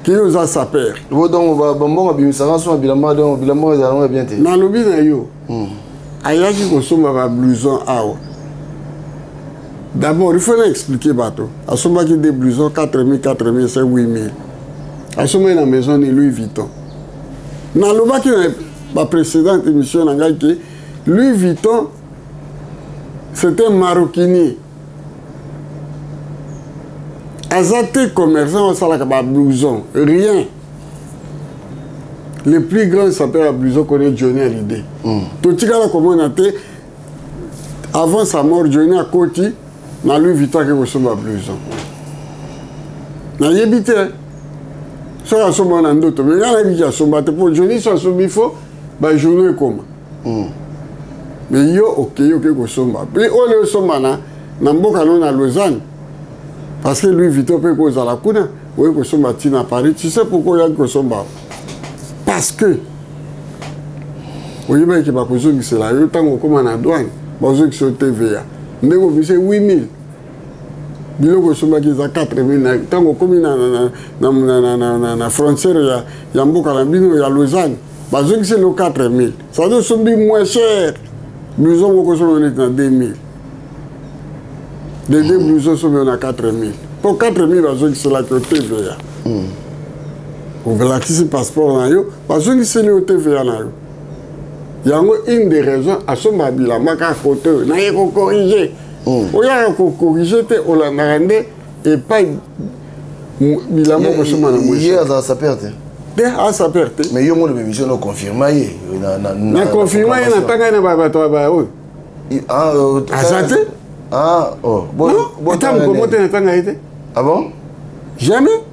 Ki oza sapeur. Bo donc ba bambongo bimisaka so bilamba, donc bilamba ezala ngo bien te. Nalobi na yo. Ayaki kosomba ba blouson awa. D'abord, il faut expliquer bato. Asombaki des blousons 4000, 4000, c'est 8000. Asombaki na maison ni Louis Vuitton. Nalobaki na ba précédente émission na ngai ke Louis Vuitton c'est un maroquinier. Aza te commerçant osalaka ba blouson, rien. Le plus grand sapeur à blouson connaît Johnny Hallyday. Totikala komona te avant sa mort Johnny akoti na Louis Vuitton ake kosomba blouson. Nayebi te soki asomba na ndoto, mais ngai nayebi ke asomba te po Johnny so asombi fo ba journaux ekoma. Mais yo okei okei kosomba. Puis oyo osomba na mboka no na Lausanne, parce que Louis Vuitton pe kozala kuna, oye kosomba ti na Paris. Tu sais pourquoi oyaki kosomba? Parce que oyebaki bakozongisela yo ntango okóma na douane, bazongisa yo TVA. Ndenge obimisi 8000, biloko osombaki eza 4000. Ntango okomi na frontière ya mboka na bino ya Lausanne, bazongiseli yo 4000. Ça veut dire osombi moins cher. Blouson moko osombi neti na 2000. Les deux blousons sont na 4000. Po 4000 bazongiselaki yo TVA. Olakisi passeport na yo, bazongiseli yo TVA na yo. Yango une des raisons asomba bilamba kaka kote oyo naye kokorige. Oyaka kokorige te, olandaka nde epai bilamba okosomba na mwesi. Ye azala sapeur te. Te, asaper te. Mais yo mona émission no confirma ye. Na confirma ye na tanga ye na bato ba oyo. Aza te. Ah, oh. Bon, bon, ata mokomo te na tanga ye te. Ah bon? Jamais.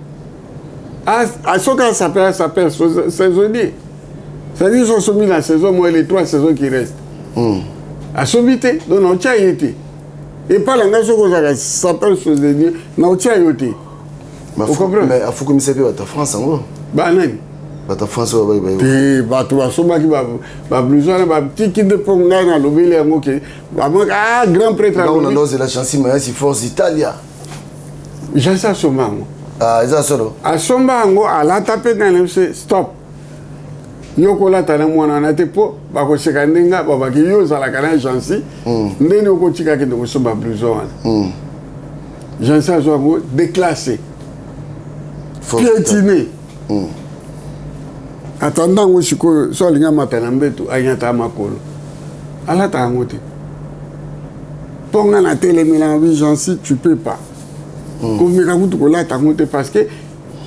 Soki asaper, asaper saisonnier. C'est-à-dire soki asombi na saison moi les 3 saisons qui restent. Asombi te, donc na otia ye te. Epai na ngai soki ozalaka sapeur saisonnier, na otia yo te. Mais afukumisa mpe bato ya France yango. Banani? Bato ya France oyo bayi bayi. Te, bato basombaki bablouson wana batiki nde mpo ngai nalobeli yango ke bamoki, ah, grand prêtre alobi. Ngai nozela Jansi Mayasi Force Italia. Jansi asomba yango. Ah, eza solo. Asomba yango, alata mpe ngai na biso stop. Yo kolata na mwana wana te mpo bakoseka ndenge babaki yo ozalaka na Jansi. Ndenge okotika kende kosomba blouson wana. Jansi azwa yango déclassé. Piétiné. Atanda yango sikoyo so alingi amata na mbeto anyata makolo. Alata yango te. Mpo nga na telemela na Jansi, tu peux pas. Komeka kutu kolata yango te parce que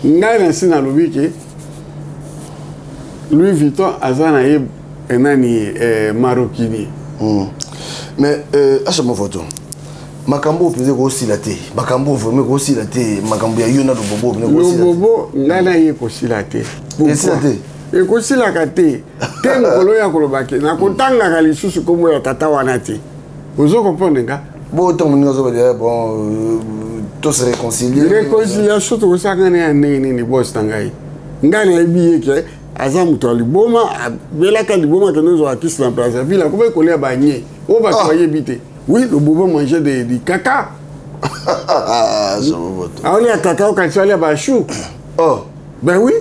ngai na si nalobi ke Louis Vuitton aza na ye nani maroquinier. Mais acha movoto makambo oyo mpenza ekosila te, makambo oyo vraiment ekosila te, makambo ya yo na Lobobo. Lobobo ngai na ye ekosila te. Esila te. Ekosilaka te te. Mokolo ya koloba ke nakotangaka lisusu nkombo ya tata wana te, ozo comprendre nga? Bo ntango moninga azobadela, bon, to se réconcilier. Réconciliation tokosalaka na ya ndenge nini? Bos na ngai, ngai nayebi ye ke aza moto ya liboma, abelaka liboma, akende ozwaka kisi na Brazzaville, akomi kolia banye oyo bato bayebi te. Oui, le bobo mangeait du caca. Aolia caca, okanisi alia bachou. Oh. Ben oui.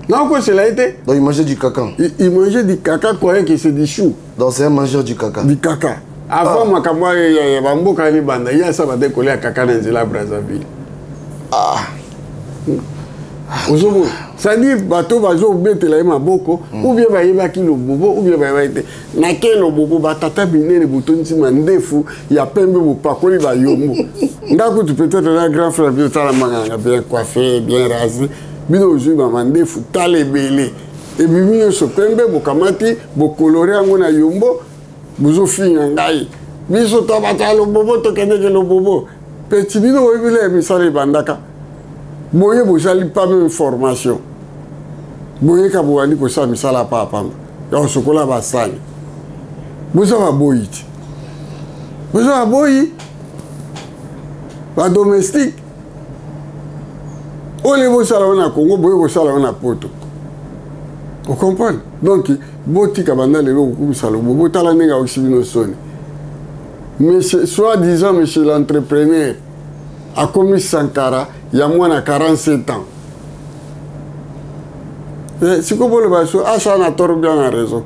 Non, quoi, c'est là été. Donc il mangeait du caca. Il mangeait du caca, croyant que c'est du chou. Donc c'est un mangeur du caca. Du caca. Avant, makambo ya bamboka ni banda, ye asa bande kolia caca na nzela Brazzaville. Ah. Ozomona, c'est-à-dire bato bazobetela ye maboko, ou bien bayebaki Lobobo, ou bien bayebaki te. Nake Lobobo, batata minene botondisi mandefu ya pembe, bopakoli bayombo. Nga kutu peut-être na grand frère bino, tala manga nanga, bien coiffé, bien rasé. Bino ozwi bamandefu, tala ebele, ebimi nyonso pembe, bokamati bokolore yango na yombo, bozofinga ngai. Biso to bato ya Lobobo tokendeke Lobobo peti. Bino boyebi le misala ebandaka boye, bozali pas même formation, boyeka bobandi kosala misala papamba ya kosokola basani. Boza baboyi te, boza baboyi, badomestique oyo bosala ngo na Congo, boye kosala ngo na Poto. Ocomprendre? Donc botika banda lelo kokumisa Lobo. Botala ndenge aokisi bino soni. Monsieur, soit disant monsieur l'entrepreneur, akomi Sankara ya mwana 47 ans. Sikoyo boloba so asala na tort bien na raison.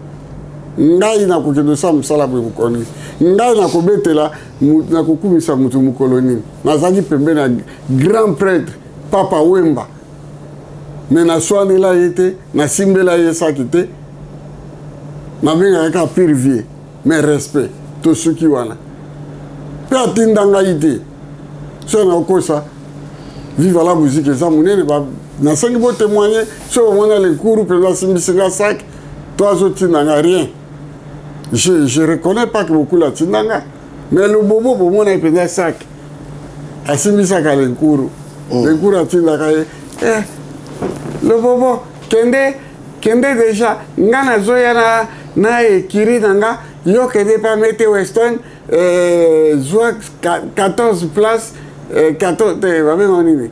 Ngai nakokende osala mosala boye mokolo nini? Ngai nakobetela, nakokumisa motu mokolo nini? Nazalaki pembe na grand prêtre Papa Wemba, me naswanela ye te, nasimbela ye saki te, nabengaka kaka pire vieux, mais respect. Tosuki wana mpe atinda ngai te. Soki nakokosa, Viva la Musique eza monene, nasengi botémoigne. Soki omona Lenkuru mpenza asimbisi nga sac to azotinda nga, rien, je reconnais pas que Bokulu atinda nga. Mais Lobobo, bomona ye mpenza sac asimbisaka Lenkuru. Lenkuru atindaka ye: eh, Lobobo, kende, kende déjà, nga nazoya na ekiri na nga, yo kende pa mete Weston, zwa 14 place, 14 te, babenga nini,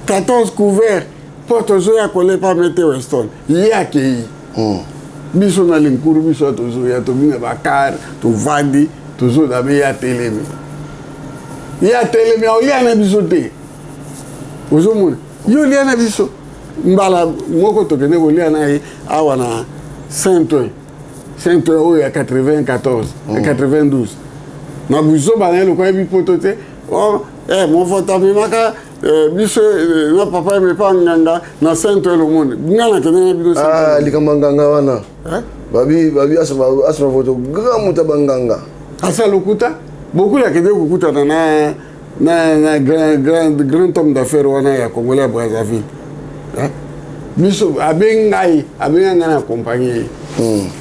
14 couvert, mpo tozoya kolepa mete Weston. Ye akei. Biso na Lenkuru, biso tozoya, tobina bakar, tovandi, tozodame. Ye atelemi, ye atelemi, aolia na biso te. Ozomona, yo olia na biso mbala moko, tokende kolia na ye awa na Saint-Ouen, Saint-Ouen oyo ya 94, 92. Na buzoba na ye, lokola yebi poto te, oh, movoto amemaka biso na papa emepa nganga na Saint-Ouen. Lomone nga nakende na bino. Ah, likambo ya nganga wana, babi asoma voto grand moto ya banganga. Asa lokuta. Bokuli akende kokutana na grand homme d'affaires wana ya Congolais ya Brazzaville. Biso abengi ngai, abengi ngai na accompagne ye.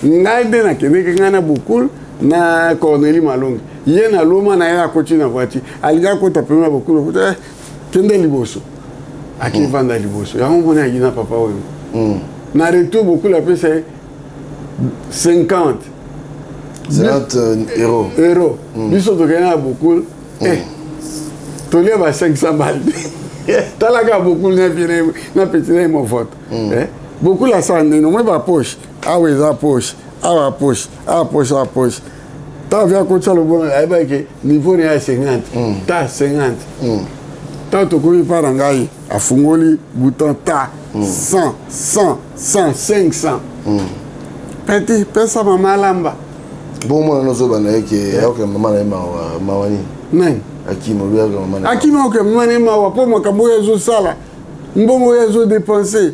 Ngai nde nakendeki, ngai na Bokul na Corneli Malongi. Ye na loma na ye akoti na voiture, alingi akota pema ya Bokul, okuta kende liboso, akivanda liboso. Yango moni ayaki na papa oyo. Na retour, Bokul apesa ye 50 50 euro. Euro. Biso tokende na Bokul, tolia ba 500 bal. Talaka Bokul na vie na petit na ye movoto. Bokul asala ndenge omoi bapoche awa, eza poche awa, poche awa, poche awa, poche. Ntango via akotisa lobongo, ayebaki ke niveau na ye ya 50 ta 50. Ntango tokomi mpa na ngai, afungoli bouton, ta 100, 100, 100, 500. Petit, pesa mama alamba. Bon, mwana nozoba na ye ke ayoka mama na ye mawa, mawa nini? Nani? Akima obi ayoka mama na ye. Akima oke mama na ye mawa mpo makambo oyo azosala, mbongo oyo azodepense.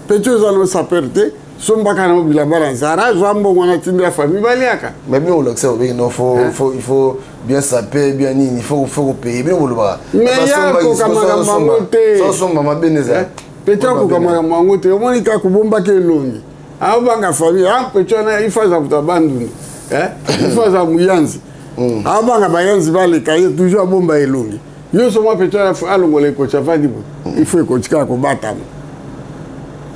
Petit, oza no sapeur te, sombaka na bilamba na Zara, zwa mbongo wana, tindi ya famille baliaka. Mais bino bolakisa, obeki non, faut, il faut bien saper bien nini, il faut kopaye. Bino bolobaka. Mais ya akoka makambo yango te. Osomba mabe nde eza. Petit akoka makambo yango te. Omoni kaka kobombaka elongi, aobanga famille. A petit wana, il faut aza moto ya Bandundu. Eh? Il faut aza muyanzi. Mm. Abanga bayanzi baleka ye toujours abomba elongi. Yo so mwa petit alongola ekoti avandi boye. Mm. Il faut ekoti kaka kobatama.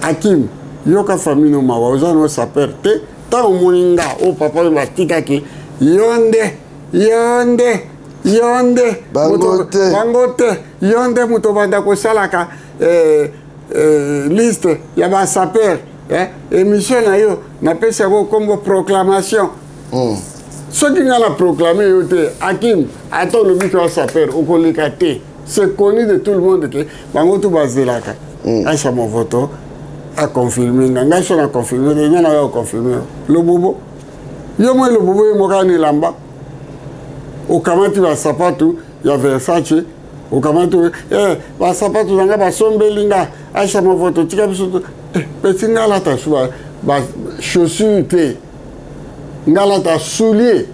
Akim, yoka famille no mawa oza no saper te. Ntango omoni nga oyo papa oyo batikaki yo nde yo nde yo nde bango te yo nde moto obanda kosalaka eh, eh, liste ya basaper eh, émission na yo napesi yango nkombo proclamation mm. soki ngai na proclame yo te akim ata olobi ke wasaper okoleka te c'est connu de tout le monde ke bango tu bazelaka mm. aisha movoto aconfirme nga ngai so na confirme te nga na yo oconfirme lobobo yo moi lobobo ye moko ana elamba okamati basapatu ya versace okamati eh, basapatu na nga basombeli nga aisha movoto tika biso eh, peti nga alata su ba chaussure te nga alata soulier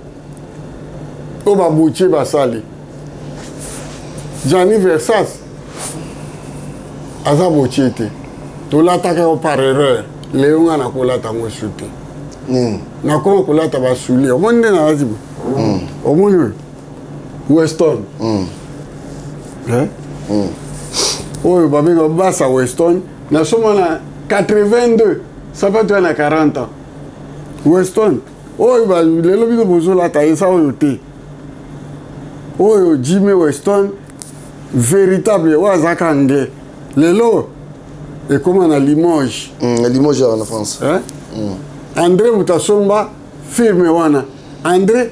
oyo babutie basali Gianni Versace aza botie te tolataka yango par erreur lelo nga nakolata yango su te nakoma kolata basoulier omoni nde nalati bo omoni oyo weston eh? Oyo babenga basa weston nasomba na 82 sapato ya na 40 ans weston oyo lelo bino bozolata eza oyo te oyo Jimmy Weston véritable oyo azalaka anglais lelo ekoma na Limoges mm, Limoges na France hein? Mm. André moto asomba firme wana André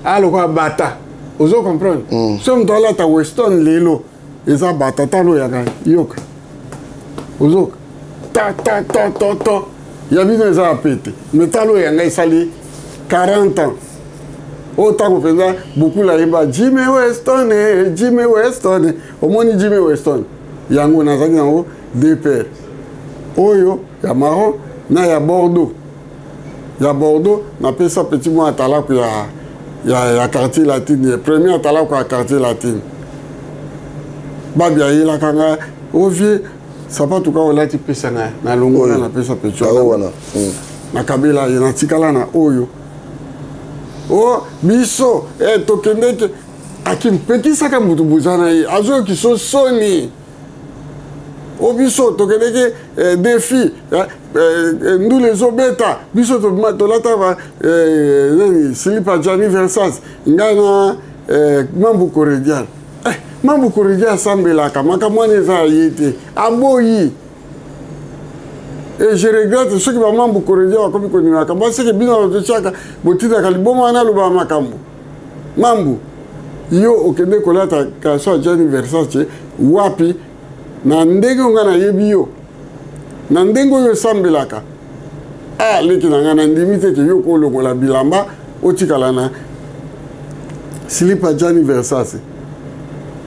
alokola bata ozo comprendre mm. so moto alata Weston lelo eza bata tala oyo yaka yoka ozoka ta ta ta ta ta ya bino eza ya pete me tala oyo yanga esali 40 ans oyo ntango mpenza bukula ayemba jimmy weston eh, jimmy weston omoni jimmy weston yango nazalaki yango deux paires oyo ya marron na ya bordeaux ya bordeaux napesa petit mwa atalaku ya, ya, ya quartier latine premier atalaku ya quartier latine babi ayelaka nga ovie sapatu kaka olati pesa nga na longola napesa petit wana mm. nakabela ye natikala na oyo o oh, biso eh, tokendeke akimpekisaka motu boza na ye azoyokiso soni o biso tokendeki eh, defi eh, eh, ndula ezobeta biso tolata eh, nani silipa jani versas ngai na eh, mambu corrigial eh, mambu corrigial asambelaka makambo wana eza ya ye te aboyi et je regrette soki bamambu corrigial bakomi kondima makambo aseke bino batotiaka botindaka liboma wana alobaka makambo mambu yo okende kolata kaso ya Gianni Versace wapi na ndenge oyo ngai nayebi yo na ndenge oyo osambelaka ah leki na ngai nandimi te ke yo kolongola bilamba otikala na silipa Gianni Versace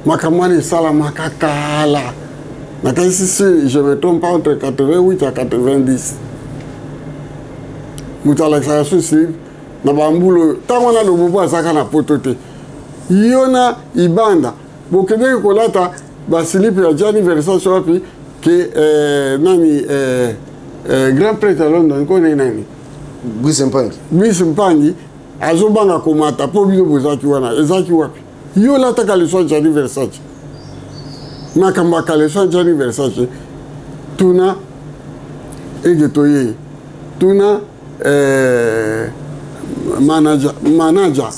makambo wana esalamaka kala nakanisi si je me trompe pas entre 88 à 90 moto alakisaka su slip na bambula oyo ntango wana lobobo azalaka na poto te yo na ibanda bokendeki kolata basilipe ya Gianni Versace wapi ke eh, nani eh, eh, grand prêtre ya London kone nani Brice Mpangi Brice Mpangi azobanga komata mpo bino bozalaki wana ezalaki wapi yo olataka leso Gianni Versace makambo ya kaleso Gianni Versace tuna ege toye tuna eh, manager, manager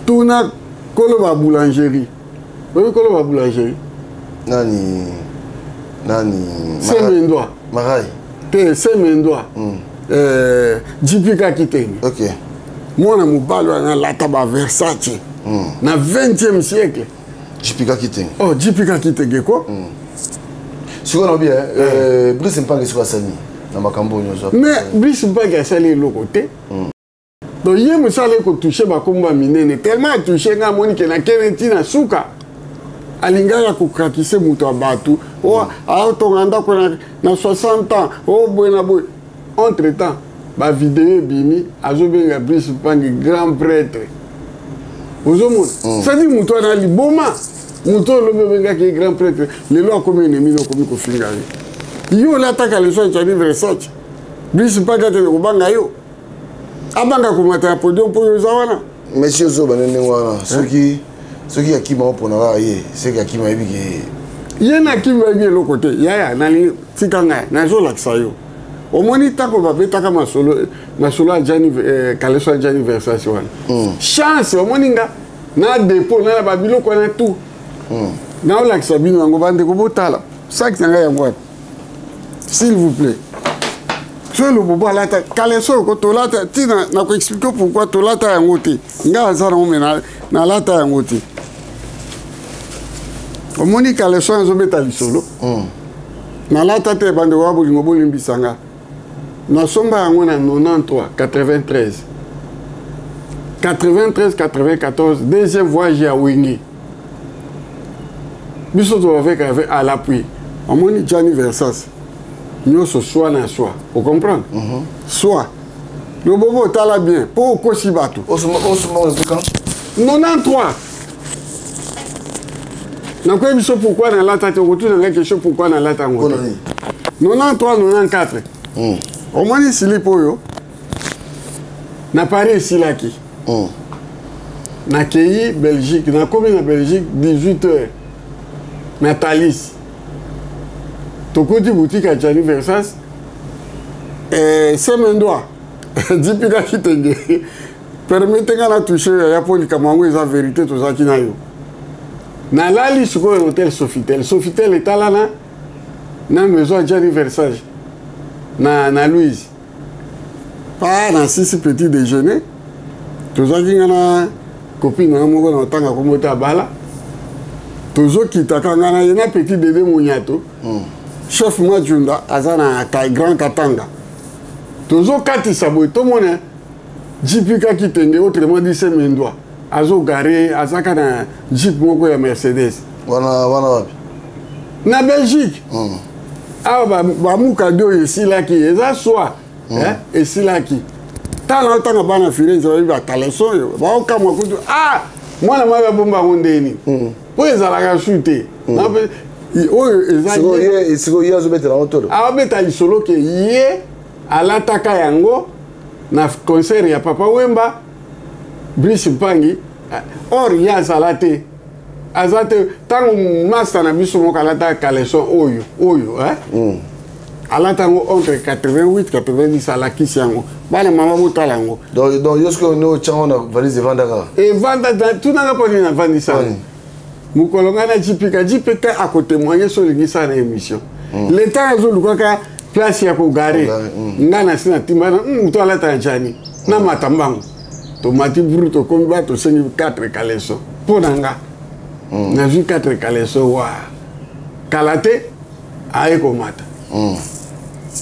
tuna kolo ba boulangerie oyebi kolo ba boulangerie nani nani semendwa marai te semendwa mm. eh, jipika kitenge okay. mwana mobali wana alata ba versace mm. na 20e siècle jipika kitenge oh jipika kitenge ko mm. sikoyo naobi eh, eh, brice mpange sikoyo asali na makambo oyo nyonso mais brice mpange asali eloko te mm. Donc ye mosala ekotouche bakombo ya minene tellement atouche ngai amoni ke nakende ntina suka alingaka kokrakise moto ya bato o oh, aotonga ndako na 60 ans o oh, boye na boye entre temps bavideo ebimi azobenga brice mpangi grand prêtre ozomona mm. cestadire moto wana liboma moto oyo lobi obengaki ye grand prêtre lelo akomi enemi na okomi kofinga ye yo olataka leso ya jani versace brice mpangi akende kobanga yo. Abanga komata ya podium mpo oyo oza wana. Monsieur ozoba nde ndenge wana, soki soki akima opona kaka ye, seke akima ayebi ke ye na akimi bayebi eloko te. Yaya, nalingi tika ngai nazolakisa yo. Omoni ntango babetaka masolo, masolo ya Gianni, caleçon ya Gianni Versace wana, chance omoni nga na dépôt na babiloko wana tout. Naolakisa bino yango, bandeko, botala saki na ngai yango wapi, s'il vous plaît. So lobobo alata caleçon oko tolata ntina na koexpliquer pourquoi tolata yango te. Ngai aza nango me nalata yango te. Omoni caleçon azobeta lisolo, nalata te. Bandeko ya bolingo, bolimbisa nga. Nasomba yango na 93, 93, 93, 94, deuxième voyage ya Wenge. Biso toavec avec à l'appui. Omoni Gianni Versace nyonso soi na soi, ocomprendre? Soi lobobo, otala bien mpo okosi bato. Osomba 93. Nakoyebi biso pourquoi nalata te. Okotuna ngai question pourquoi nalata yango te. 93, 94, omoni slip oyo na Paris esilaki. Nakei Belgique, nakomi na Belgique 18 heures na Thalys. Tokoti boutique ya Gianni Versace, semendwa dipika kitenge. Permettez nga na touche yaya mpo likambo yango eza vérité. Tozalaki na yo, nalali sikoyo na hotel Sofitel. Sofitel etala na maison ya Gianni Versace na Louise pa. Na sisi petit déjeuner, tozalaki nga na copine na moko na otanga kombo te, abala. Tozokitaka nga na ye na petit bébé Monyato, chef Majunda aza na Grand Katanga. Tozokatisa boye, tomona JPK Kitenge, autrement dit Semendwa, azogare, azaka na jeep moko ya Mercedes. Wana wana wapi? Na Belgique. Awa bamukadi oyo esilaki, eza soi, esilaki. Tala, otanga bana Firenze bayebi bacaleçon oyo, baokamwa kutu. Ah, mwana mabe abomba yango ndeni mpo ezalaka su te oyo eza. Sikoyo ye azobetela yango tolo? Abeta lisolo ke ye alataka yango na concert ya Papa Wemba, Brice Mpangi. Or ye azala te, aza te. Ntango masta na biso moko alataka caleçon oyo oyo, eh? Alata yango entre 88, 90. Alakisi yango, bana mama botala yango. Donc yo sikoyo nde otyango na valise, evandaka? Evanda. Tunanga mpo nini navandisa yango. Mokolo ngai na JPK, JPK akotémoigne so olingi sala na émission. Leta azolukaka place ya kogarer. Ngai na si na timba na moto alata ya Gianni na mata mbango. Tomati bru, tokomi ba tosengi 4 caleçon mpo na nga. Nazwi 4 caleçon wa kala te, aye komata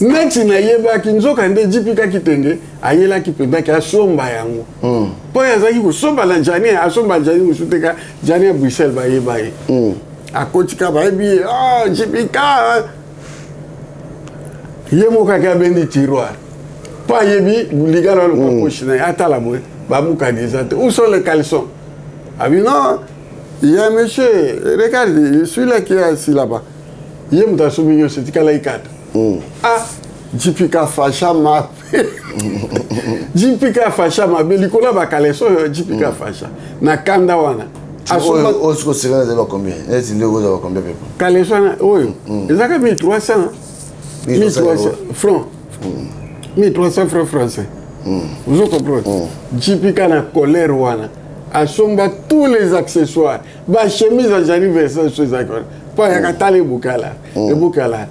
neti nayebaki. Nzoka nde JPK Kitenge ayelaki mpenzaki asomba yango mpo ye azalaki kosomba na Gianni. Asomba Gianni mosusu te, ka Gianni ya Bruxelles. Bayeba ye, akotika, bayebi ye. Ah, JPK ye moko ake abendi tiroir mpo ayebi ligala wana kwa poche na ye. Atala boye, bamukadi eza te. Où sont les caleçons? Abi non, il y a un monsieur, regarde celui-là qui est assis là-bas. Ye moto asombi nyonso, etikalaki kata. Ah, JPK fasha mabe, JPK fasha mabe likolo ya bacaleçon oyo. JPK fasha na kanda wana. Oyo sikoyo sika ezali ba combien? Neti nde okozala ba combien pepe? Caleçon wana oyo ezalaka 1300, 1300 francs, 1300 francs français, ozo comprendre? JPK na colère wana asomba tous les accessoires, bachemise ya Gianni Versace so ezalaki wana mpo ayaka tala ebukala ebukala.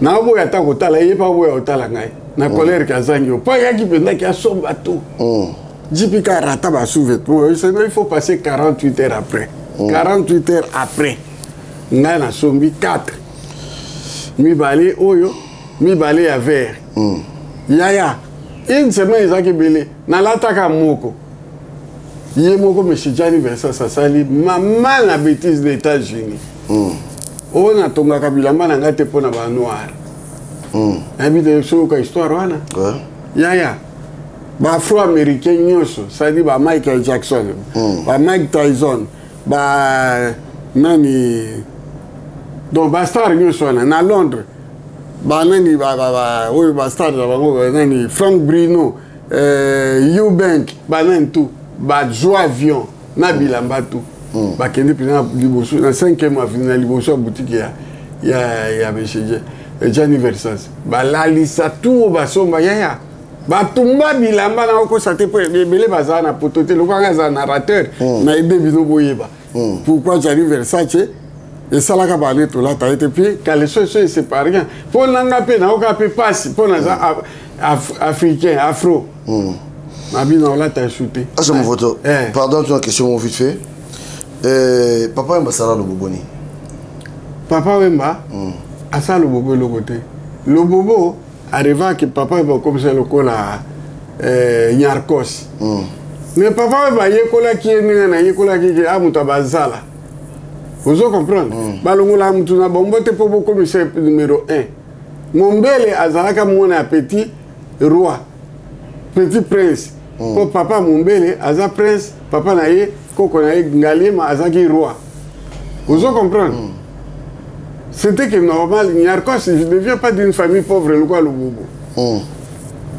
Naoboya ata kotala ye mpe aboya kotala ngai na colère ke azangi yo mpo ayaki mpenzaki asomba tout. JPK rata ba sous-vêtements. Il faut passer 48 heures après. 48 heures après, ngai nasombi 4, mibale oyo, mibale ya vert. Yaya, une semaine ezalaki ebele, nalataka moko. Ye moko monsieur Gianni Versace asali mama na bêtise na États-Unis. Oyo natongaka bilamba na ngai te mpo na banoir. Nayebi te soyoka histoire wana. Yaya, baafro-américain nyonso, c'est-à-dire ba Michael Jackson, ba Mike Tyson, ba nani, donc bastar nyonso wana na Londres. Banani oyo bastar na bango, nani, Frank Bruno, Eubank, banani tout bazwa avion na bilamba tout, bakende mpenza liboso na 5e avenue, na liboso ya boutique ya monsieur Gianni Versace. Balalisa tout oyo basomba, yaya, batumba bilamba na okosa te, mpo ebele bazala na poto te. Lokola nga azala narrateur, na yede bino boyeba pourquoi Gianni Versace esalaka bane tolata ye te. Puis caleçon eso c'est pas rien mpo na nga, mpe nayoka mpe pasi mpo naza africain, afro na bino olata esu te. Asa Movoto, pardon, tu as une question vite fait. Papa Wemba asala Lobobo nini? Papa Wemba asala Lobobo eloko te. Lobobo arrivaki, Papa Wemba okomisa lokola Nyarkos. Mais Papa Wemba ayekolaki ye ndenge nayekolaki ke a moto abazala, ozo comprendre? Balongolaka motu na bombo te mpo bokomisa numéro 1. Mombele azalaka mwana ya petit roi, petit prince, mpo papa Mombele aza prince, papa na ye, koko na ye Ngaliema azalaki roi, ozo comprendre? C'était que normal. Nyarkos ne vient pas d'une famille pauvre lokola Lobobo.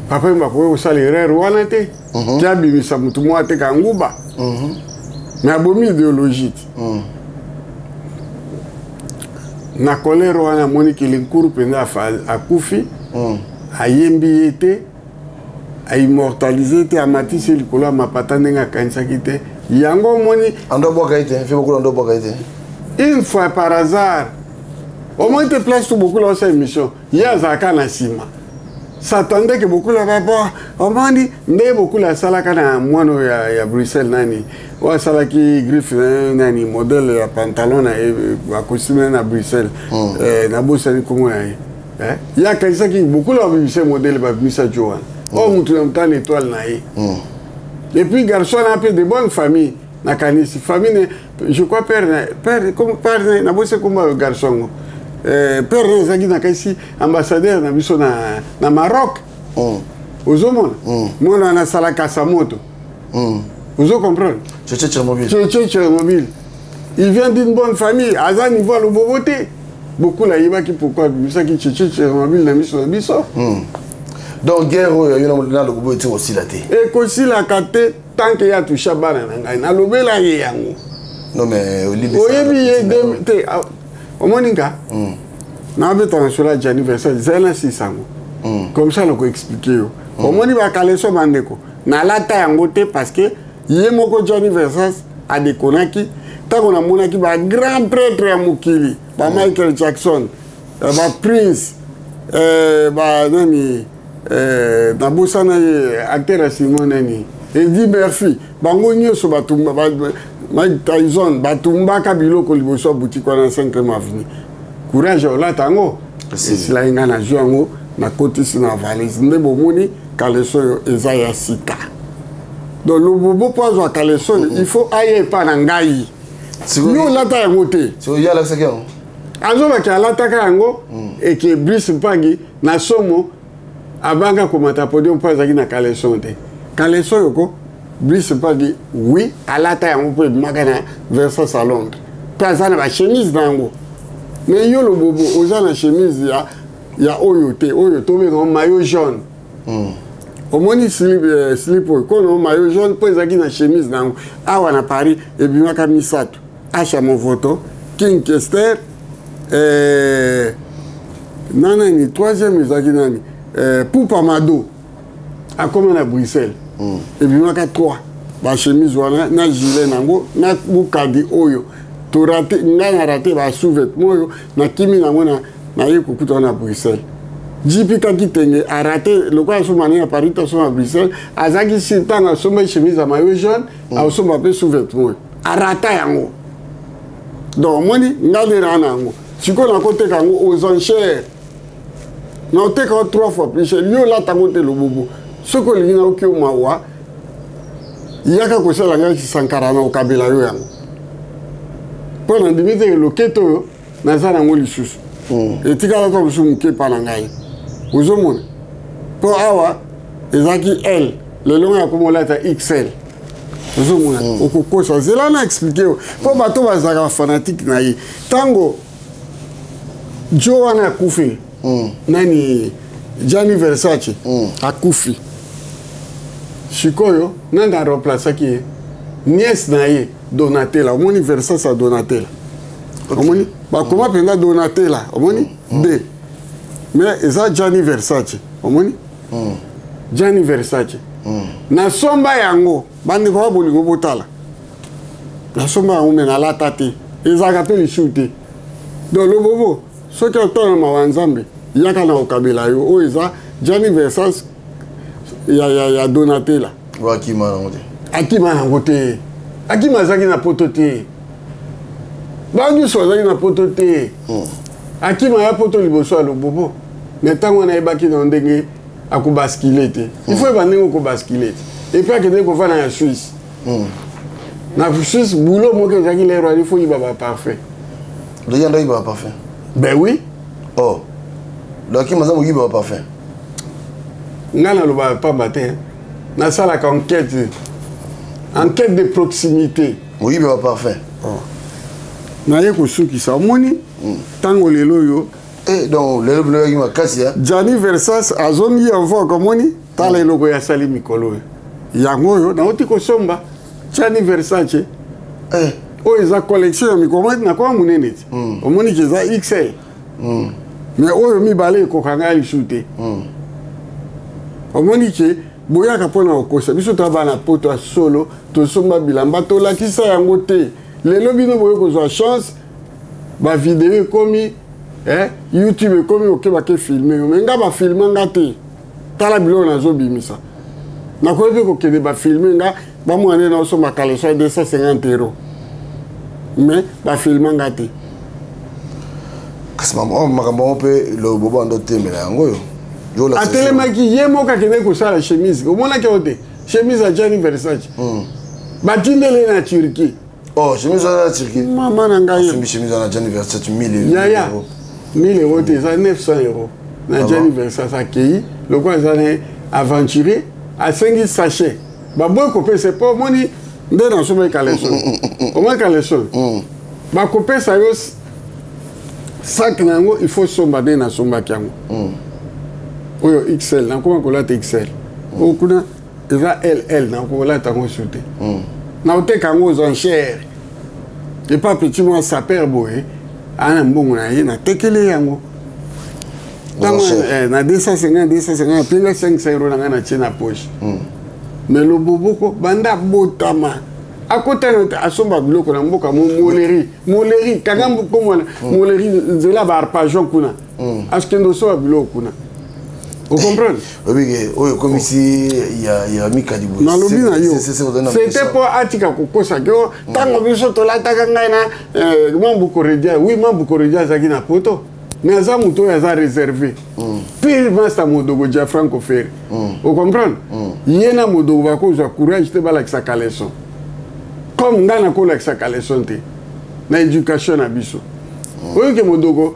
Papa Wemba akoki kosala erreur wana te, ti abimisa motu moko ateka nguba, mais abomi idéologie te. Na colère wana, amoniki Linkuru mpenza akufi, ayembi ye te, aimmortalise te, amatisi ye likolo ya mapata ndenge akanisaki te. Yango omoni. Ando bwaka ye te, fe bokula ando bwaka ye te. Une fois par hasard, omoni te, place to bokula osala émission, ye azalaka na nsima, s'attendait ke bokula babo. Omoni nde bokula asalaka na mwana oyo ya Bruxelles, nani oyo asalaki griffe na ye, nani, modèle ya pantalon na ye, bacostume na Bruxelles, nabosani nkombo na ye. Ye akanisaki bokula babimisa modèle, babimisa jo wana oyo mutu na motu ana étoile na ye. Et puis garçon wana mpe de bonne famille, nakanisi famille ne, je crois père na père, comme père na nabosi komba garçon yango. Père na ezalaki, nakanisi, ambassadeur na biso na Maroc. Ozomona, mwana wana asalaka samoto, ozo comprendre? Tchétché Tchernobyl. Tchétché Tchernobyl, il vient d'une bonne famille, aza niveau ya Lobobo te. Bokula ayebaki pourquoi abimisaki Tchétché Tchernobyl na miso na biso. Donc guerre oyo yo na Lobobo eti kosila te? Ekosilaka te tant que ye atusha bana na ngai. Nalobela ye yango. Non, mais oyebi ye te. Omoni nga nabeta na solo ya Gianni Versace, ezali na sisango comme ça nakoexpliquer yo. Omoni bacaleçon, bandeko, nalata yango te parce que ye moko Gianni Versace adekonaki. Ntango namonaki bagrand prêtre ya mokili, ba Michael Jackson, baprince, banani, nabosana ye, acteur ya simon, nani, Eddie Murphy, bango nyonso batumba, Mike Tyson, batumbaka biloko liboso ya boutique wana 5e avenue. Courage olata yango esilaki, ngai nazwi yango, nakotisi na valise. Nde bomoni caleçon oyo eza ya sika. Donc Lobobo, mpo azwa caleçon, il faut aye epa na ngai. Yo olata yango te. Ye alakisaki yango? Azobaki alataka yango eke Brice Mpangi na somo abanga komata podium mpo azalaki na caleçon te. Caleçon oyo ko Brice Mpangi, oui, alata yango mpo ebimaka na Versace à Londres, mpe aza na bachemise na yango. Mais yo Lobobo oza na chemise ya oyo te, oyo tobenga maillot jaune. Omoni slip, slip oyo kono maillot jaune mpo ezalaki na chemise na yango. Awa na Paris ebimaka misato: Asha Movoto, King Kester, na nani, troisième ezalaki nani, Pupa Mado akoma na Bruxelles. Ebimaka 3 bachemise wana na gilet nango na bukadi oyo torater. Ngai na rater basous-vêtement oyo, nakimi nango na naye kokuta na Bruxelles. JP Kakitenge arater lokola asomba na Paris to asomba Bruxelles, azalaki si ntango asomba chemise ya maillot jaune, asomba mpe sous-vêtement oyo, arata yango. Donc omoni, ngai nde naa na yango sikoyo, nakoteka yango aux enchères, naoteka yango trois fois plus cher. Yo olata yango te, Lobobo. Soki olingi naoki yo mawa, yaka kosala ngai Sankara na okabela yo yango, mpo na ndimi te loketo oyo naza nango lisusu etikala ta mosusu moke epa na ngai. Ozomona, mpo awa ezalaki L, lelo ngai akoma olata XL. Ozomona, okokosa. Zela na expliquer yo, mpo bato bazalaka bafanatike na ye. Ntango jo wana akufi, Nani, Gianni Versace akufi. Sikoyo nani aremplaçaki ye? Nièce na ye Donatella. Omoni Versace ya Donatella, omoni bakoma mpenza Donatella, omoni D, mais eza Gianni Versace. Omoni Gianni Versace, nasomba yango. Bandeko ya bolingo, botala, nasomba yango me nalata te, ezalaka mpe lisusu te. Donc Lobobo, soki otala mawa Nzambe, yaka na kokabela yo. Oyo eza Gianni Versace ya Donatella. Akima nango te. Akima nango te. Akima azalaki na poto te, bango nyonso bazalaki na poto te. Akima ya poto liboso ya Lobobo, mais ntango wana ayebaki na ndenge akobaskile te. Il faut yeba ndenge okobaskile te. Et puis akende kovanda na Suisse. Na Suisse, boulot moko ezalaki lero ali fo yiba baparfum. Deja ndo yiba baparfum? Ben oui. Oh, donc akima aza moyiba baparfum? Ngai nalobaka pamba te, nasalaka enquête, enquête de proximité. Moyibi baparfum. Oh. Naye kosukisa, omoni ntango lelo oyo. Eh, donc lelo bino oyaki makasi. Gianni Versace azongi en vogue. Omoni, tala eloko oyo asali mikolo oyo, yango oyo nauti kosomba, Gianni Versace. Oyo eza collection ya mikolo. Omoni, nakoma monene ti. Omoni ke eza XL, mais oyo mibale ekoka ngai lisusu te. Omoni ke boyaka mpona kokosa biso. Toya bana poto ya solo, tosomba bilamba, tolakisa yango te. Lelo bino boye kozwa chance, bavideo ekomi, YouTube ekomi, okebaka filme yo. Me nga bafilme nga te. Tala biloko nazobimisa, nakoki mpe kokende bafilme nga, bamwana nde naosomba caleçon ya 250 euro, mais bafilme nga te. Kasi makambo yango mpe Lobobo ando otemela yango oyo. Atelemaki ye moko, akendeki kosala chemise. Omonaki yango te, chemise ya Gianni Versace, batindeli ye na Turquie. Oh, chemise wana na Turquie? Mama na ngai. Asombi chemise wana Gianni Versace 1000. Yaya, 1000 euro te, eza 900 euro. Na Gianni Versace akei lokola aza na aventurier, asengi sachet, baboyi kopesa. Mpo omoni nde nasomaki caleçon, omoni caleçon, bakopesa yo sac na yango, il faut somba. Nde nasombaki yango oyo XL, nakoma kolata XL. Oyo kuna eza LL, nakolata yango su te, naoteka yango aux enchères epa petit mwa saper boye aa na mbongo na ye, natekeli yango ntango na 250 250, apinga 500 euro na ngai, natie na poche. Mais Loboboko, banda botama, akotana te asomba biloko na mboka. Moleri, moleri kanga komona moleri, nzela baarpajon kuna, akende osomba biloko kuna, ocomprendre? Obike oyo ekomisi ya mikadi boye. Nalobi na yo, c'était mpo atika kokosa ke ntango biso tolataka ngai na Mambuko Redia. Oui, Mambuko Redia azalaki na poto, mais aza moto oyo aza réservé, pire master Modogo Gianfranco Ferre, ocomprendre? Ye na Modogo bakozwa courage te balakisa caleçon comme ngai nakolakisa caleçon te. Na éducation na biso oyo ke Modogo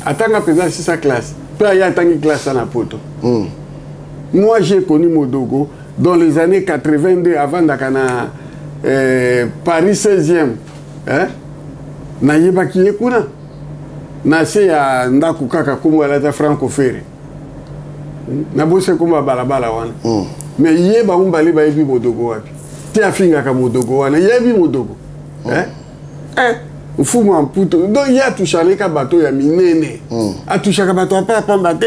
atanga mpenza sisa classe mpe aye atangi classe na poto. Moi, j'ai connu Modogo dans les années 82, avandaka na Paris 16e, hein? Nayebaki ye kuna na se ya ndako kaka kombo alata Franco Ferre, nabosi kombo ya balabala wana. Mais ye, bango mibale bayebi Modogo wapi te. Afingaka Modogo wana, yebi Modogo, eh? Eh, mfumu ya Mputo. Donc ye atuchaleka bato ya minene, atushaka bato apa pamba te.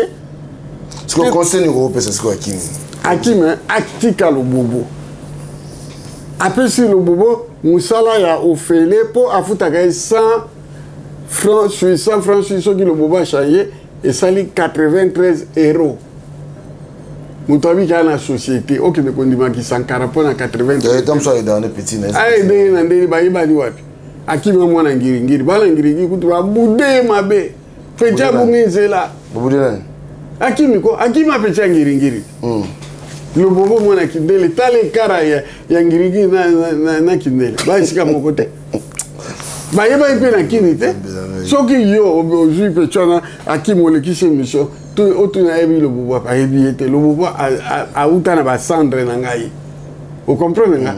Sikoyo conseil nini okopesa sikoyo Akimi? Akimi atika Lobobo. Apesi Lobobo mosala ya ofele mpo afutaka ye 100 franc suisse. 100 franc suisse, soki Lobobo achange, esali 93 euro. Moto abiki aya na société, okende kondimaki Sankara mpo na 93. Aye ndenge na ndenge bayebani wapi. Akima mwana ngiringiri, bana ngiringiri kutu babude ye mabe, petit abungi nzela. Akimi ko akima petit ya ngiringiri. Lobobo mwana kindele, tala ekara ya ngiringiri na kindele, baesika moko te, bayebaki mpe na kini te. Soki yo ozwi mpe wana Akimi, olekisi émission, otuna ayebi Lobobo, ayebi ye te. Lobobo auta na bacendre na ngai, ocomprendre nga?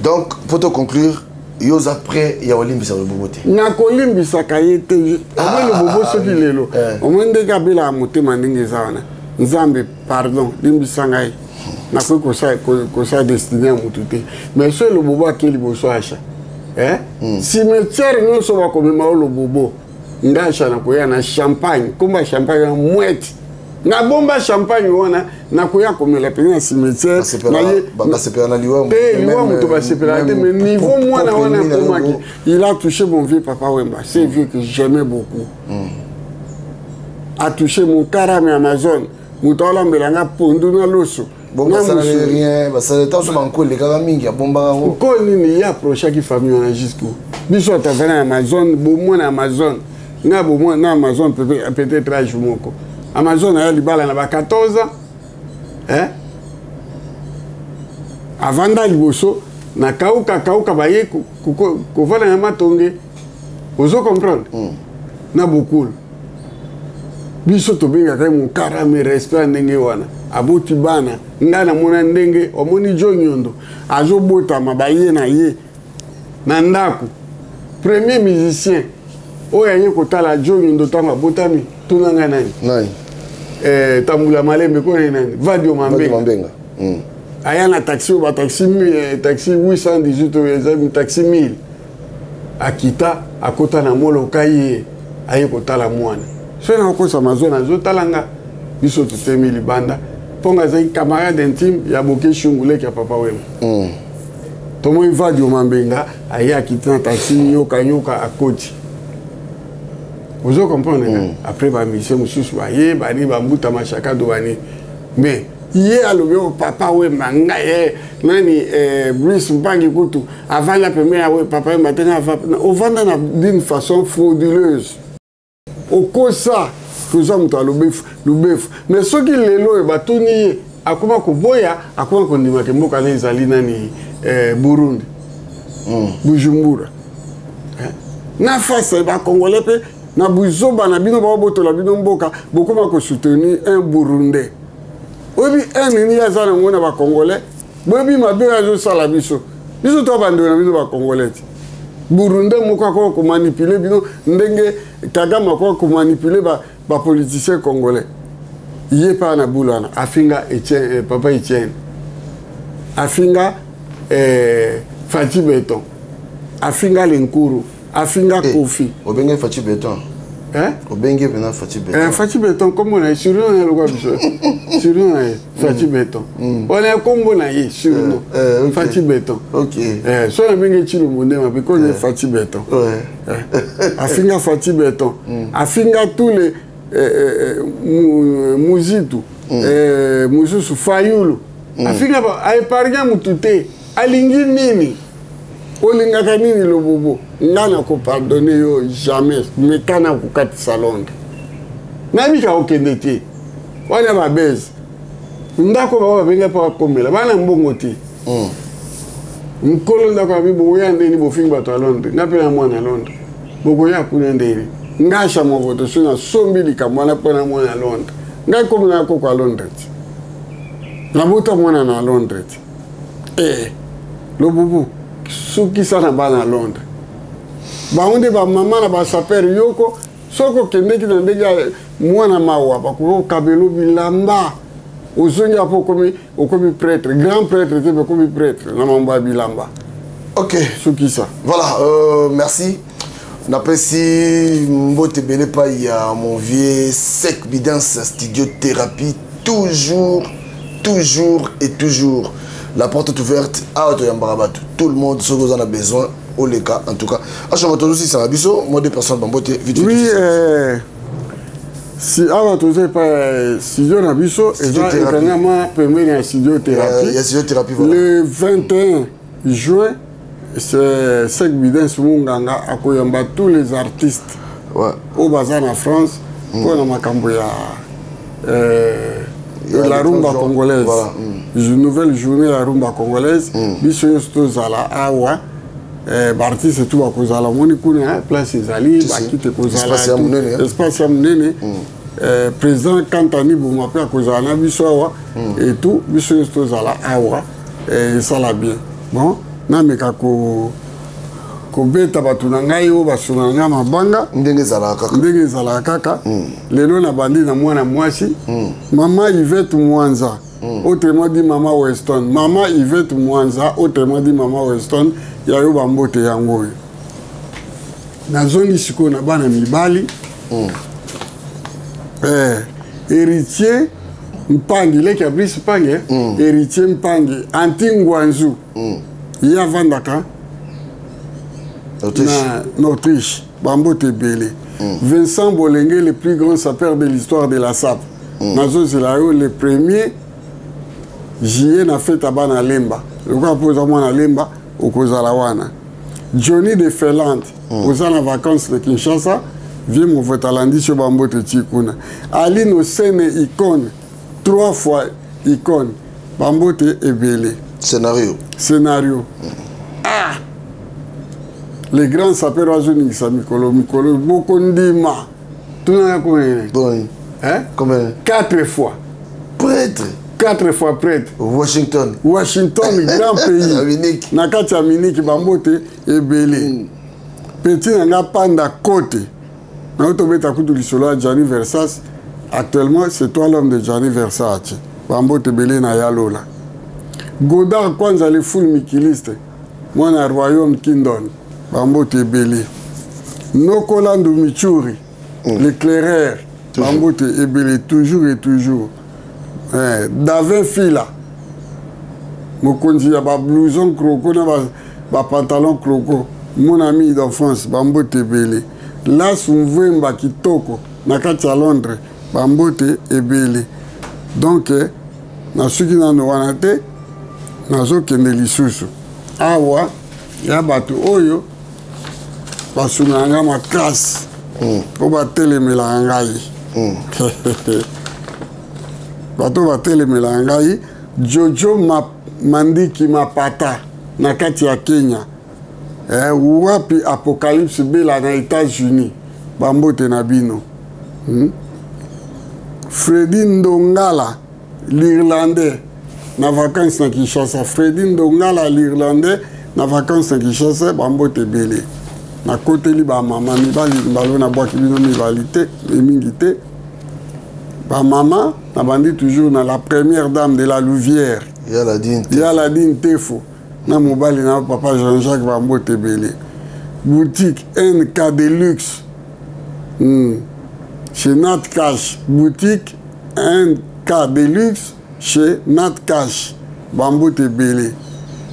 Donc pour te conclure. Yo oza prêt ya kolimbisa Lobobo te? Nakolimbisaka ye te. Omoi Lobobo soki lelo omoi ndenge abelaka motema ndenge eza wana, Nzambe pardon, limbisa ngai, nakoki kosala destine ya motu te. Mais soki Lobobo ake liboso asha, cimetière nyonso bakomema yo Lobobo, ngasha nakoya na champagne, komba champagne ya mwete, nabomba champagne wana, nakoya komela mpenza na cimetière. Basepela na liwa te, liwa moto basepelaka te. Mais niveau mwana wana akomaki, il a touché mon vieux Papa Wemba, c'est vieux que j'aimais beaucoup, a touché mon karame Amazon, moto alambela nga pondu na loso. Rien, basala ntanso banko elekaka mingi, abombaka yango. Nko nini ye approchaki famille wana jusqu'où biso atavana na Amazon, bomwana Amazon nga bomwana na Amazon, peut-être age moko. Amazon aya libala na ba 14 ans, eh? Avanda liboso na kauka kauka, baye kovanda na Matonge, ozo comprendre, na Bokulu. Biso tobengaka ye mokarame, respect ya ndenge wana. Aboti bana, ngai namona ndenge omoni Jo Nyondo azobotama, baye na ye na ndako. Premier musicien oyo aye kotala Jo Nyondo ntango abotami, tuna ngai nani? Nani? Tambula malembe koni nani? Vadio Mambenga. Mambenga. Aya na taxi oyo bataxi, taxi 818 oyo eza taxi 1000. Akita, akota na moloka, ye aye kotala mwana. Soki nakokosa mazona azotala nga, biso totemi libanda mpo nga azalaki camarade intime ya Boke Shungu, leki ya Papa Wemba. Tomoi Vadio Mambenga aye, akiti na taxi nyoka nyoka, akoti, ozo comprendre. Après bamusicien mosusu baye, bani bambuta machakado bani, mais ye alobi oyo Papa Wemba ngai nani, Bruce Mpangi kutu avanda pembeni ya Papa Wemba te. Ovanda na d'une façon frauduleuse, okosa toza moto alobefu lubefu. Mais soki lelo oyo batuni ye, akoma koboya, akoma kondimaka mboka na ezali nani, Burundi, Bujumbura, eh? Na face bacongolais mpe na buzoba na bino, baobotola bino mboka, bokoma kosoutenir un Burundais. Oyebi un nini ye aza nango na bacongolais? Boyebi mabe oyo azosala biso? Biso to bandeko na bino bacongolais ti Burundais moko akoka komanipuler bino ndenge Kagame akoka komanipuler bapoliticien congolais. Ye mpe na bulu wana afinga Etienne, papa Etienne, afinga Fatshi Béton, afinga Lenkuru, afinga Kofi. Obenge Fatshi Béton? Hein? Obenge mpena Fatshi Béton? Fatshi Béton, kombo na ye, surnom na ye, lokwa biso surnom na ye Fatshi Béton wana, kombo na ye surnom Fatshi Béton. So nabenge Tshilombo nde mabe kono ye Fatshi Béton. Afinga Fatshi Béton, afinga tous les Muzitu, mosusu Fayulu, afinga, aépargne mutu te. Alingi nini? Olingaka nini Lobobo? Nga na kopardonner yo jamais. Meka na kokatisa Londres, nayebi ka okende te wana babese ndako bango babenga mpo bakomela bana mbongo te. Nkolo ndako abi bokoya ndeni? Bofingi bato ya Londres, nga mpe na mwana ya Londres, bokoya kuna ndeni? Nga Asha Movoto so nasombi likambo wana mpo na mwana ya Londres. Ngai komi na koko ya Londres ti nabota mwana na Londres ti. Lobubu sukisa na bana ya Londres, bango nde bamama na basaper yoko. Soki okendeki na ndenge ya mwana mawa, bakoki kokabelo bilamba, ozongi apo okomi prêtre, grand prêtre te, okomi prêtre na mambo ya bilamba. Sukisa. Voilà, merci. Napesi mbote ebele epai ya mon vieux Sec Bidens Studio Thérapie. Toujours, toujours et toujours, la porte est ouverte. Awa toyambaka bato, tout le monde. Soki oza na besoin, oleka. En tout cas, achonga tozosisaka biso moi deux personnes bambote vite. Oui, si awa toza epai studio na biso, eza ekangama pembeni ya studio thérapie. Ya studio thérapie, voilà. Le 21 juin, c'est Sec Bidens Munganga akoyamba tous les artistes oyo baza na France mpona makambo ya la rumba congolaise, voilà. Nouvelle journée ya rumba congolaise. Biso nyonso tozala awa, baartiste tu bakozala. Omoni kuna place ezali, bakite kozala, espace ya monene. Président Kantani Boma mpe akozala na biso awa et tout. Biso nyonso tozala awa, esala bien. Bon, nameka ko Kobeta bato na ngai oyo basungaka ngai mabanga. Ndenge ezalaka kaka. Ndenge ezalaka kaka. Lelo nabandi na mwana mwasi. Mama Yvette Mwanza. Autrement dit Mama Weston. Mama Yvette Mwanza, autrement dit Mama Weston, ya yo bambote yango oyo. Nazongi sikoyo na bana mibali. Héritier Mpangi, leki ya Brice Mpangi, Héritier Mpangi, anti Ngwanzu. Ye avandaka na Autriche, bambote ebele. Vincent Bolenge, le plus grand sapeur de l'histoire de la SAP. Nazozela yo le 1er juillet na fête ya bana Lemba. Lokola mpo oza mwana Lemba, okozala wana. Johnny de Finlande, oza na vacances na Kinshasa, vie movotalandisi yo bambote ti kuna. Aline Osene icône, 3 fois icône, bambote ebele. Scénario. Scénario. Ah! Les grands sapeurs bazoningisa mikolo mikolo bokondima. Tunaka combien? Bon. Hein? Combien? 4 fois. Prêtre. 4 fois prêtre. Washington. Washington, grand pays. Munich. Na kati ya Munich bambote ebele. Petit na nga panda côté. Na tobeta kutu lisolo ya Gianni Versace. Actuellement, c'est toi l'homme de Gianni Versace. Bambote ebele na yalola. Godard Kwanza le full mikiliste. Mwana Royaume Kingdom. Bambote ebele. Nokolandu Michuri, l'éclaireur. Bambote ebele toujours et toujours. Davin Fila. Mokonzi ya ba blouson croco na ba pantalon croco. Mon ami d'enfance, bambote ebele. Las Mvemba Kitoko na kati ya Londres, bambote ebele. Donc nasuki nano wana te, nazokende lisusu. Awa ya bato oyo basungaka nga makasi po batelemelaka ngai. Bato batelemelaka ngai, Jojo Mandiki Mapata na kati ya Kenya. Wapi Apocalypse Bela na États-Unis, bambote na bino. Freddy Ndongala l'Irlandais na vacances na Kinshasa. Freddy Ndongala l'Irlandais na vacances na Kinshasa, bambote ebele. Nakoteli ba mama mibali mbalo na bwaki bino mibali te, mingi te. Ba mama nabandi toujours na la première dame de la Louvière. Yaladine Tefo. Yaladine Tefo. Na mobali na papa Jean-Jacques bambote ebele. Boutique NK Deluxe. Chez Nat Cash. Boutique NK Deluxe chez Nat Cash. Bambote ebele.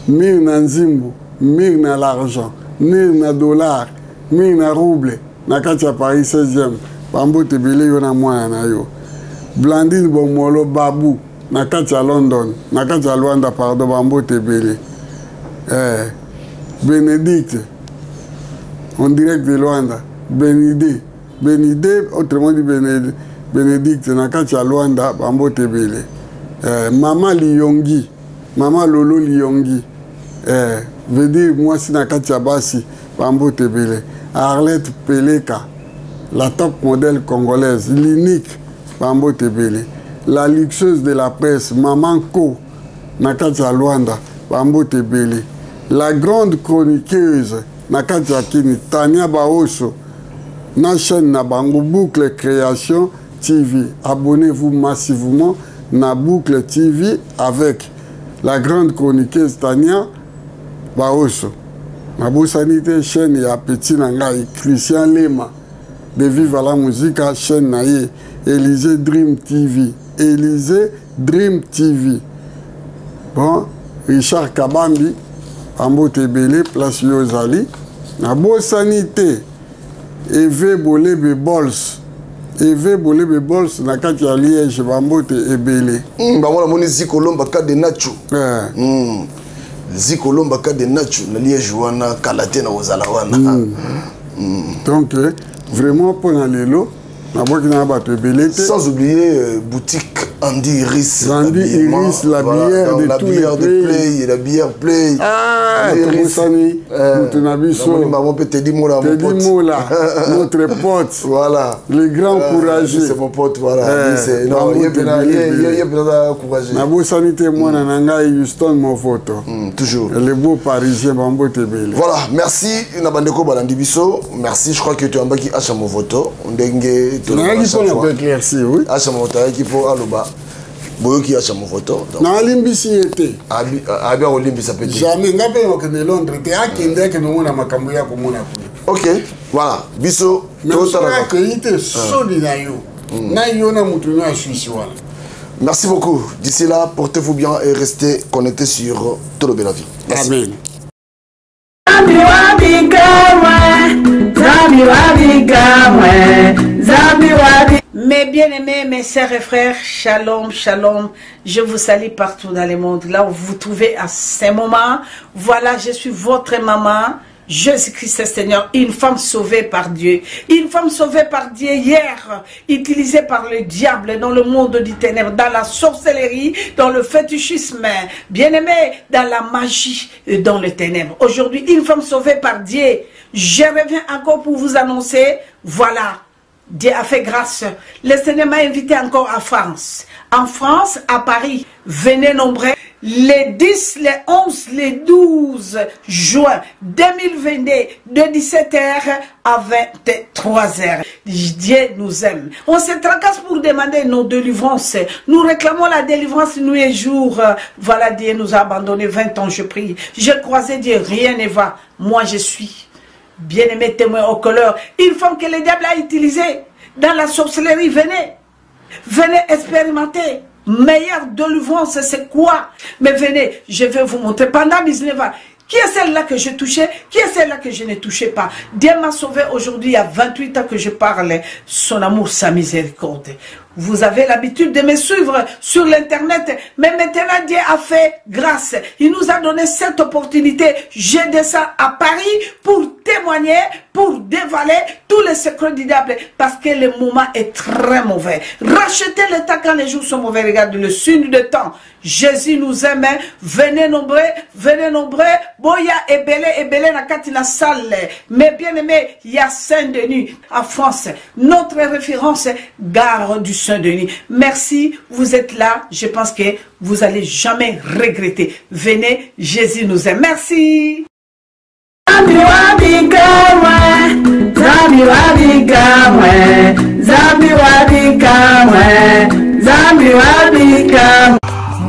Mire na nzimbu, mire na l'argent, mire na dollar, mire na rouble, na kati ya Paris 16e. Bambote ebele yo na mwana na yo. Blandine Bomolo Babu na kati ya London, na kati ya Luanda pardon, bambote ebele. Bénédicte en direct de Luanda, Bénidé, Bénidé autrement dit Bénédicte na kati ya Luanda, bambote ebele. Mama Liyongi, Mama Lolo Liyongi, veut dire mwasi na kati ya basi, bambote ebele. Arlette Peleka, la top modèle congolaise, l'unique, bambote ebele. La luxueuse de la presse, Maman Ko, na kati ya Luanda, bambote ebele. La grande chroniqueuse, na kati ya Kini, Tania Baoso, na chaîne na bango Boucle Création TV. Abonnez-vous massivement na Boucle TV avec la grande chroniqueuse Tania Baoso. Nabosani te chaîne ya petit na ngai Christian Lema de Viva la Musica, chaîne na ye Élysée Dream TV, Élysée Dream TV. Bon, Richard Kabambi, ambote ebele place yo ozali. Nabosani te Eve Bolebe Bols, Eve Bolebe Bols na kati ya Liège, bambote ebele. Bango namoni Ziko Lomba ka de Nacho. Ziko Lomba ka de Nacho na Liège wana kala te na kozala wana. Donc vraiment pour na lelo, nabwaki na bato ebele te. Sans oublier boutique Andy Iris. Andy Iris, la bière de la tous bière les de play, la bière play. Ah, tobosani moto na biso. Maman peut Teddy Mola, mon Teddy pote. Mola, notre pote. Voilà. Le grand courageux. C'est mon pote, voilà. Lui, c'est non, il est bien courageux. Nabosani te mwana na ngai Houston Movoto. Toujours. Le beau parisien bambote ebele. Voilà, merci na bandeko balandi biso. Merci, je crois que tu ambaki Acha Movoto. Ndenge Nayaki mpona koéclaircir, oui. Acha Movoto ayaki mpo aloba boyoki Acha Movoto. Nalimbisi ye te. Abi akolimbisa mpe te. Jamais, nga mpe nakokende Londres te, akende akende omona makambo ya komona kuna. Ok, voilà. Biso totalaka. Akei te soni na yo. Na yo na motu nyo ya Suisse wana. Merci beaucoup. D'ici là, portez-vous bien et restez connectés sur Tolobela Vie. Merci. Amen. Mes bien-aimés, mes sœurs et frères, shalom, shalom. Je vous salue partout dans le monde, là où vous vous trouvez à ce moment. Voilà, je suis votre maman. Jésus-Christ est Seigneur, une femme sauvée par Dieu. Une femme sauvée par Dieu hier, utilisée par le diable dans le monde du ténèbre, dans la sorcellerie, dans le fétichisme, bien-aimé, dans la magie, dans le ténèbre. Aujourd'hui, une femme sauvée par Dieu. Je reviens encore pour vous annoncer, voilà, Dieu a fait grâce. Le Seigneur m'a invité encore à France. En France, à Paris, venez nombreux. Les 10, les 11, les 12 juin 2022, de 17h à 23h. Dieu nous aime. On se tracasse pour demander nos délivrances. Nous réclamons la délivrance nuit et jour. Voilà, Dieu nous a abandonnés 20 ans, je prie. J'ai croisé Dieu, rien ne va. Moi, je suis bien-aimé témoin au couleur. Une femme que le diable a utilisée dans la sorcellerie, venez. Venez expérimenter. Meilleure délivrance, c'est quoi? Mais venez, je vais vous montrer. Pendant 19 ans, qui est celle-là que je touchais? Qui est celle-là que je ne touchais pas? Dieu m'a sauvé aujourd'hui, il y a 28 ans que je parle. Son amour, sa miséricorde. Vous avez l'habitude de me suivre sur l'internet, mais maintenant Dieu a fait grâce. Il nous a donné cette opportunité. Je descends à Paris pour témoigner, pour dévoiler tous les secrets du diable, parce que le moment est très mauvais. Rachetez le temps quand les jours sont mauvais. Regarde le signe de temps. Jésus nous aime. Venez nombreux, venez nombreux. Boya ebele ebele na kati na salle. Mais bien aimé, il y a Saint-Denis à France. Notre référence, gare du Saint-Denis. Merci, vous êtes là. Je pense que vous allez jamais regretter. Venez, Jésus nous aime. Merci.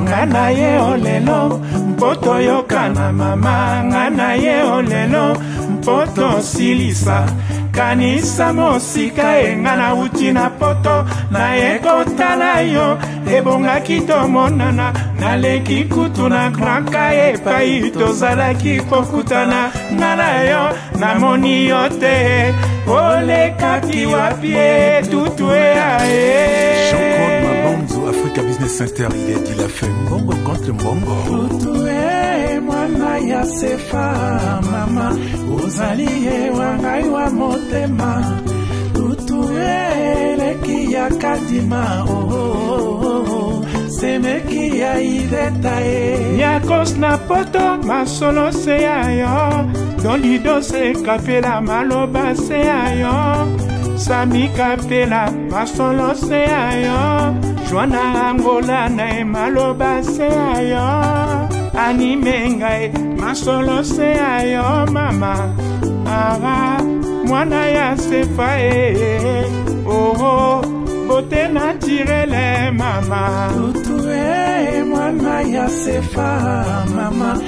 Nga na ye olelo mpo toyokana mama, nga na ye olelo mpo tosilisa kanisa mosika e nga nauti na poto naye kotala yo ebongaki tomonana naleki kutu na Grand Kaye epai tozalaki kokutana nga na yo namoni yo te olekaki wapi e tutu eae. Jean-Claude Mabonzo, Africa Business Center, il est dit la fait mbongo contre mbongo. Tutu e mwana ya sefa mama ozali ye wa ngai wa motema tutu eleki ya kadima oh, oh, oh, oh. Semeki ya iveta e nyakos na poto masolo se ya yo dolido se kapela maloba se ya yo sami kapela masolo se ya yo Joana Angola na e maloba se ya yo anime ngai masolo se ya yo mama aha mwana ya sefa e oh oh beauté naturelle mama tutu e mwana ya sefa mama.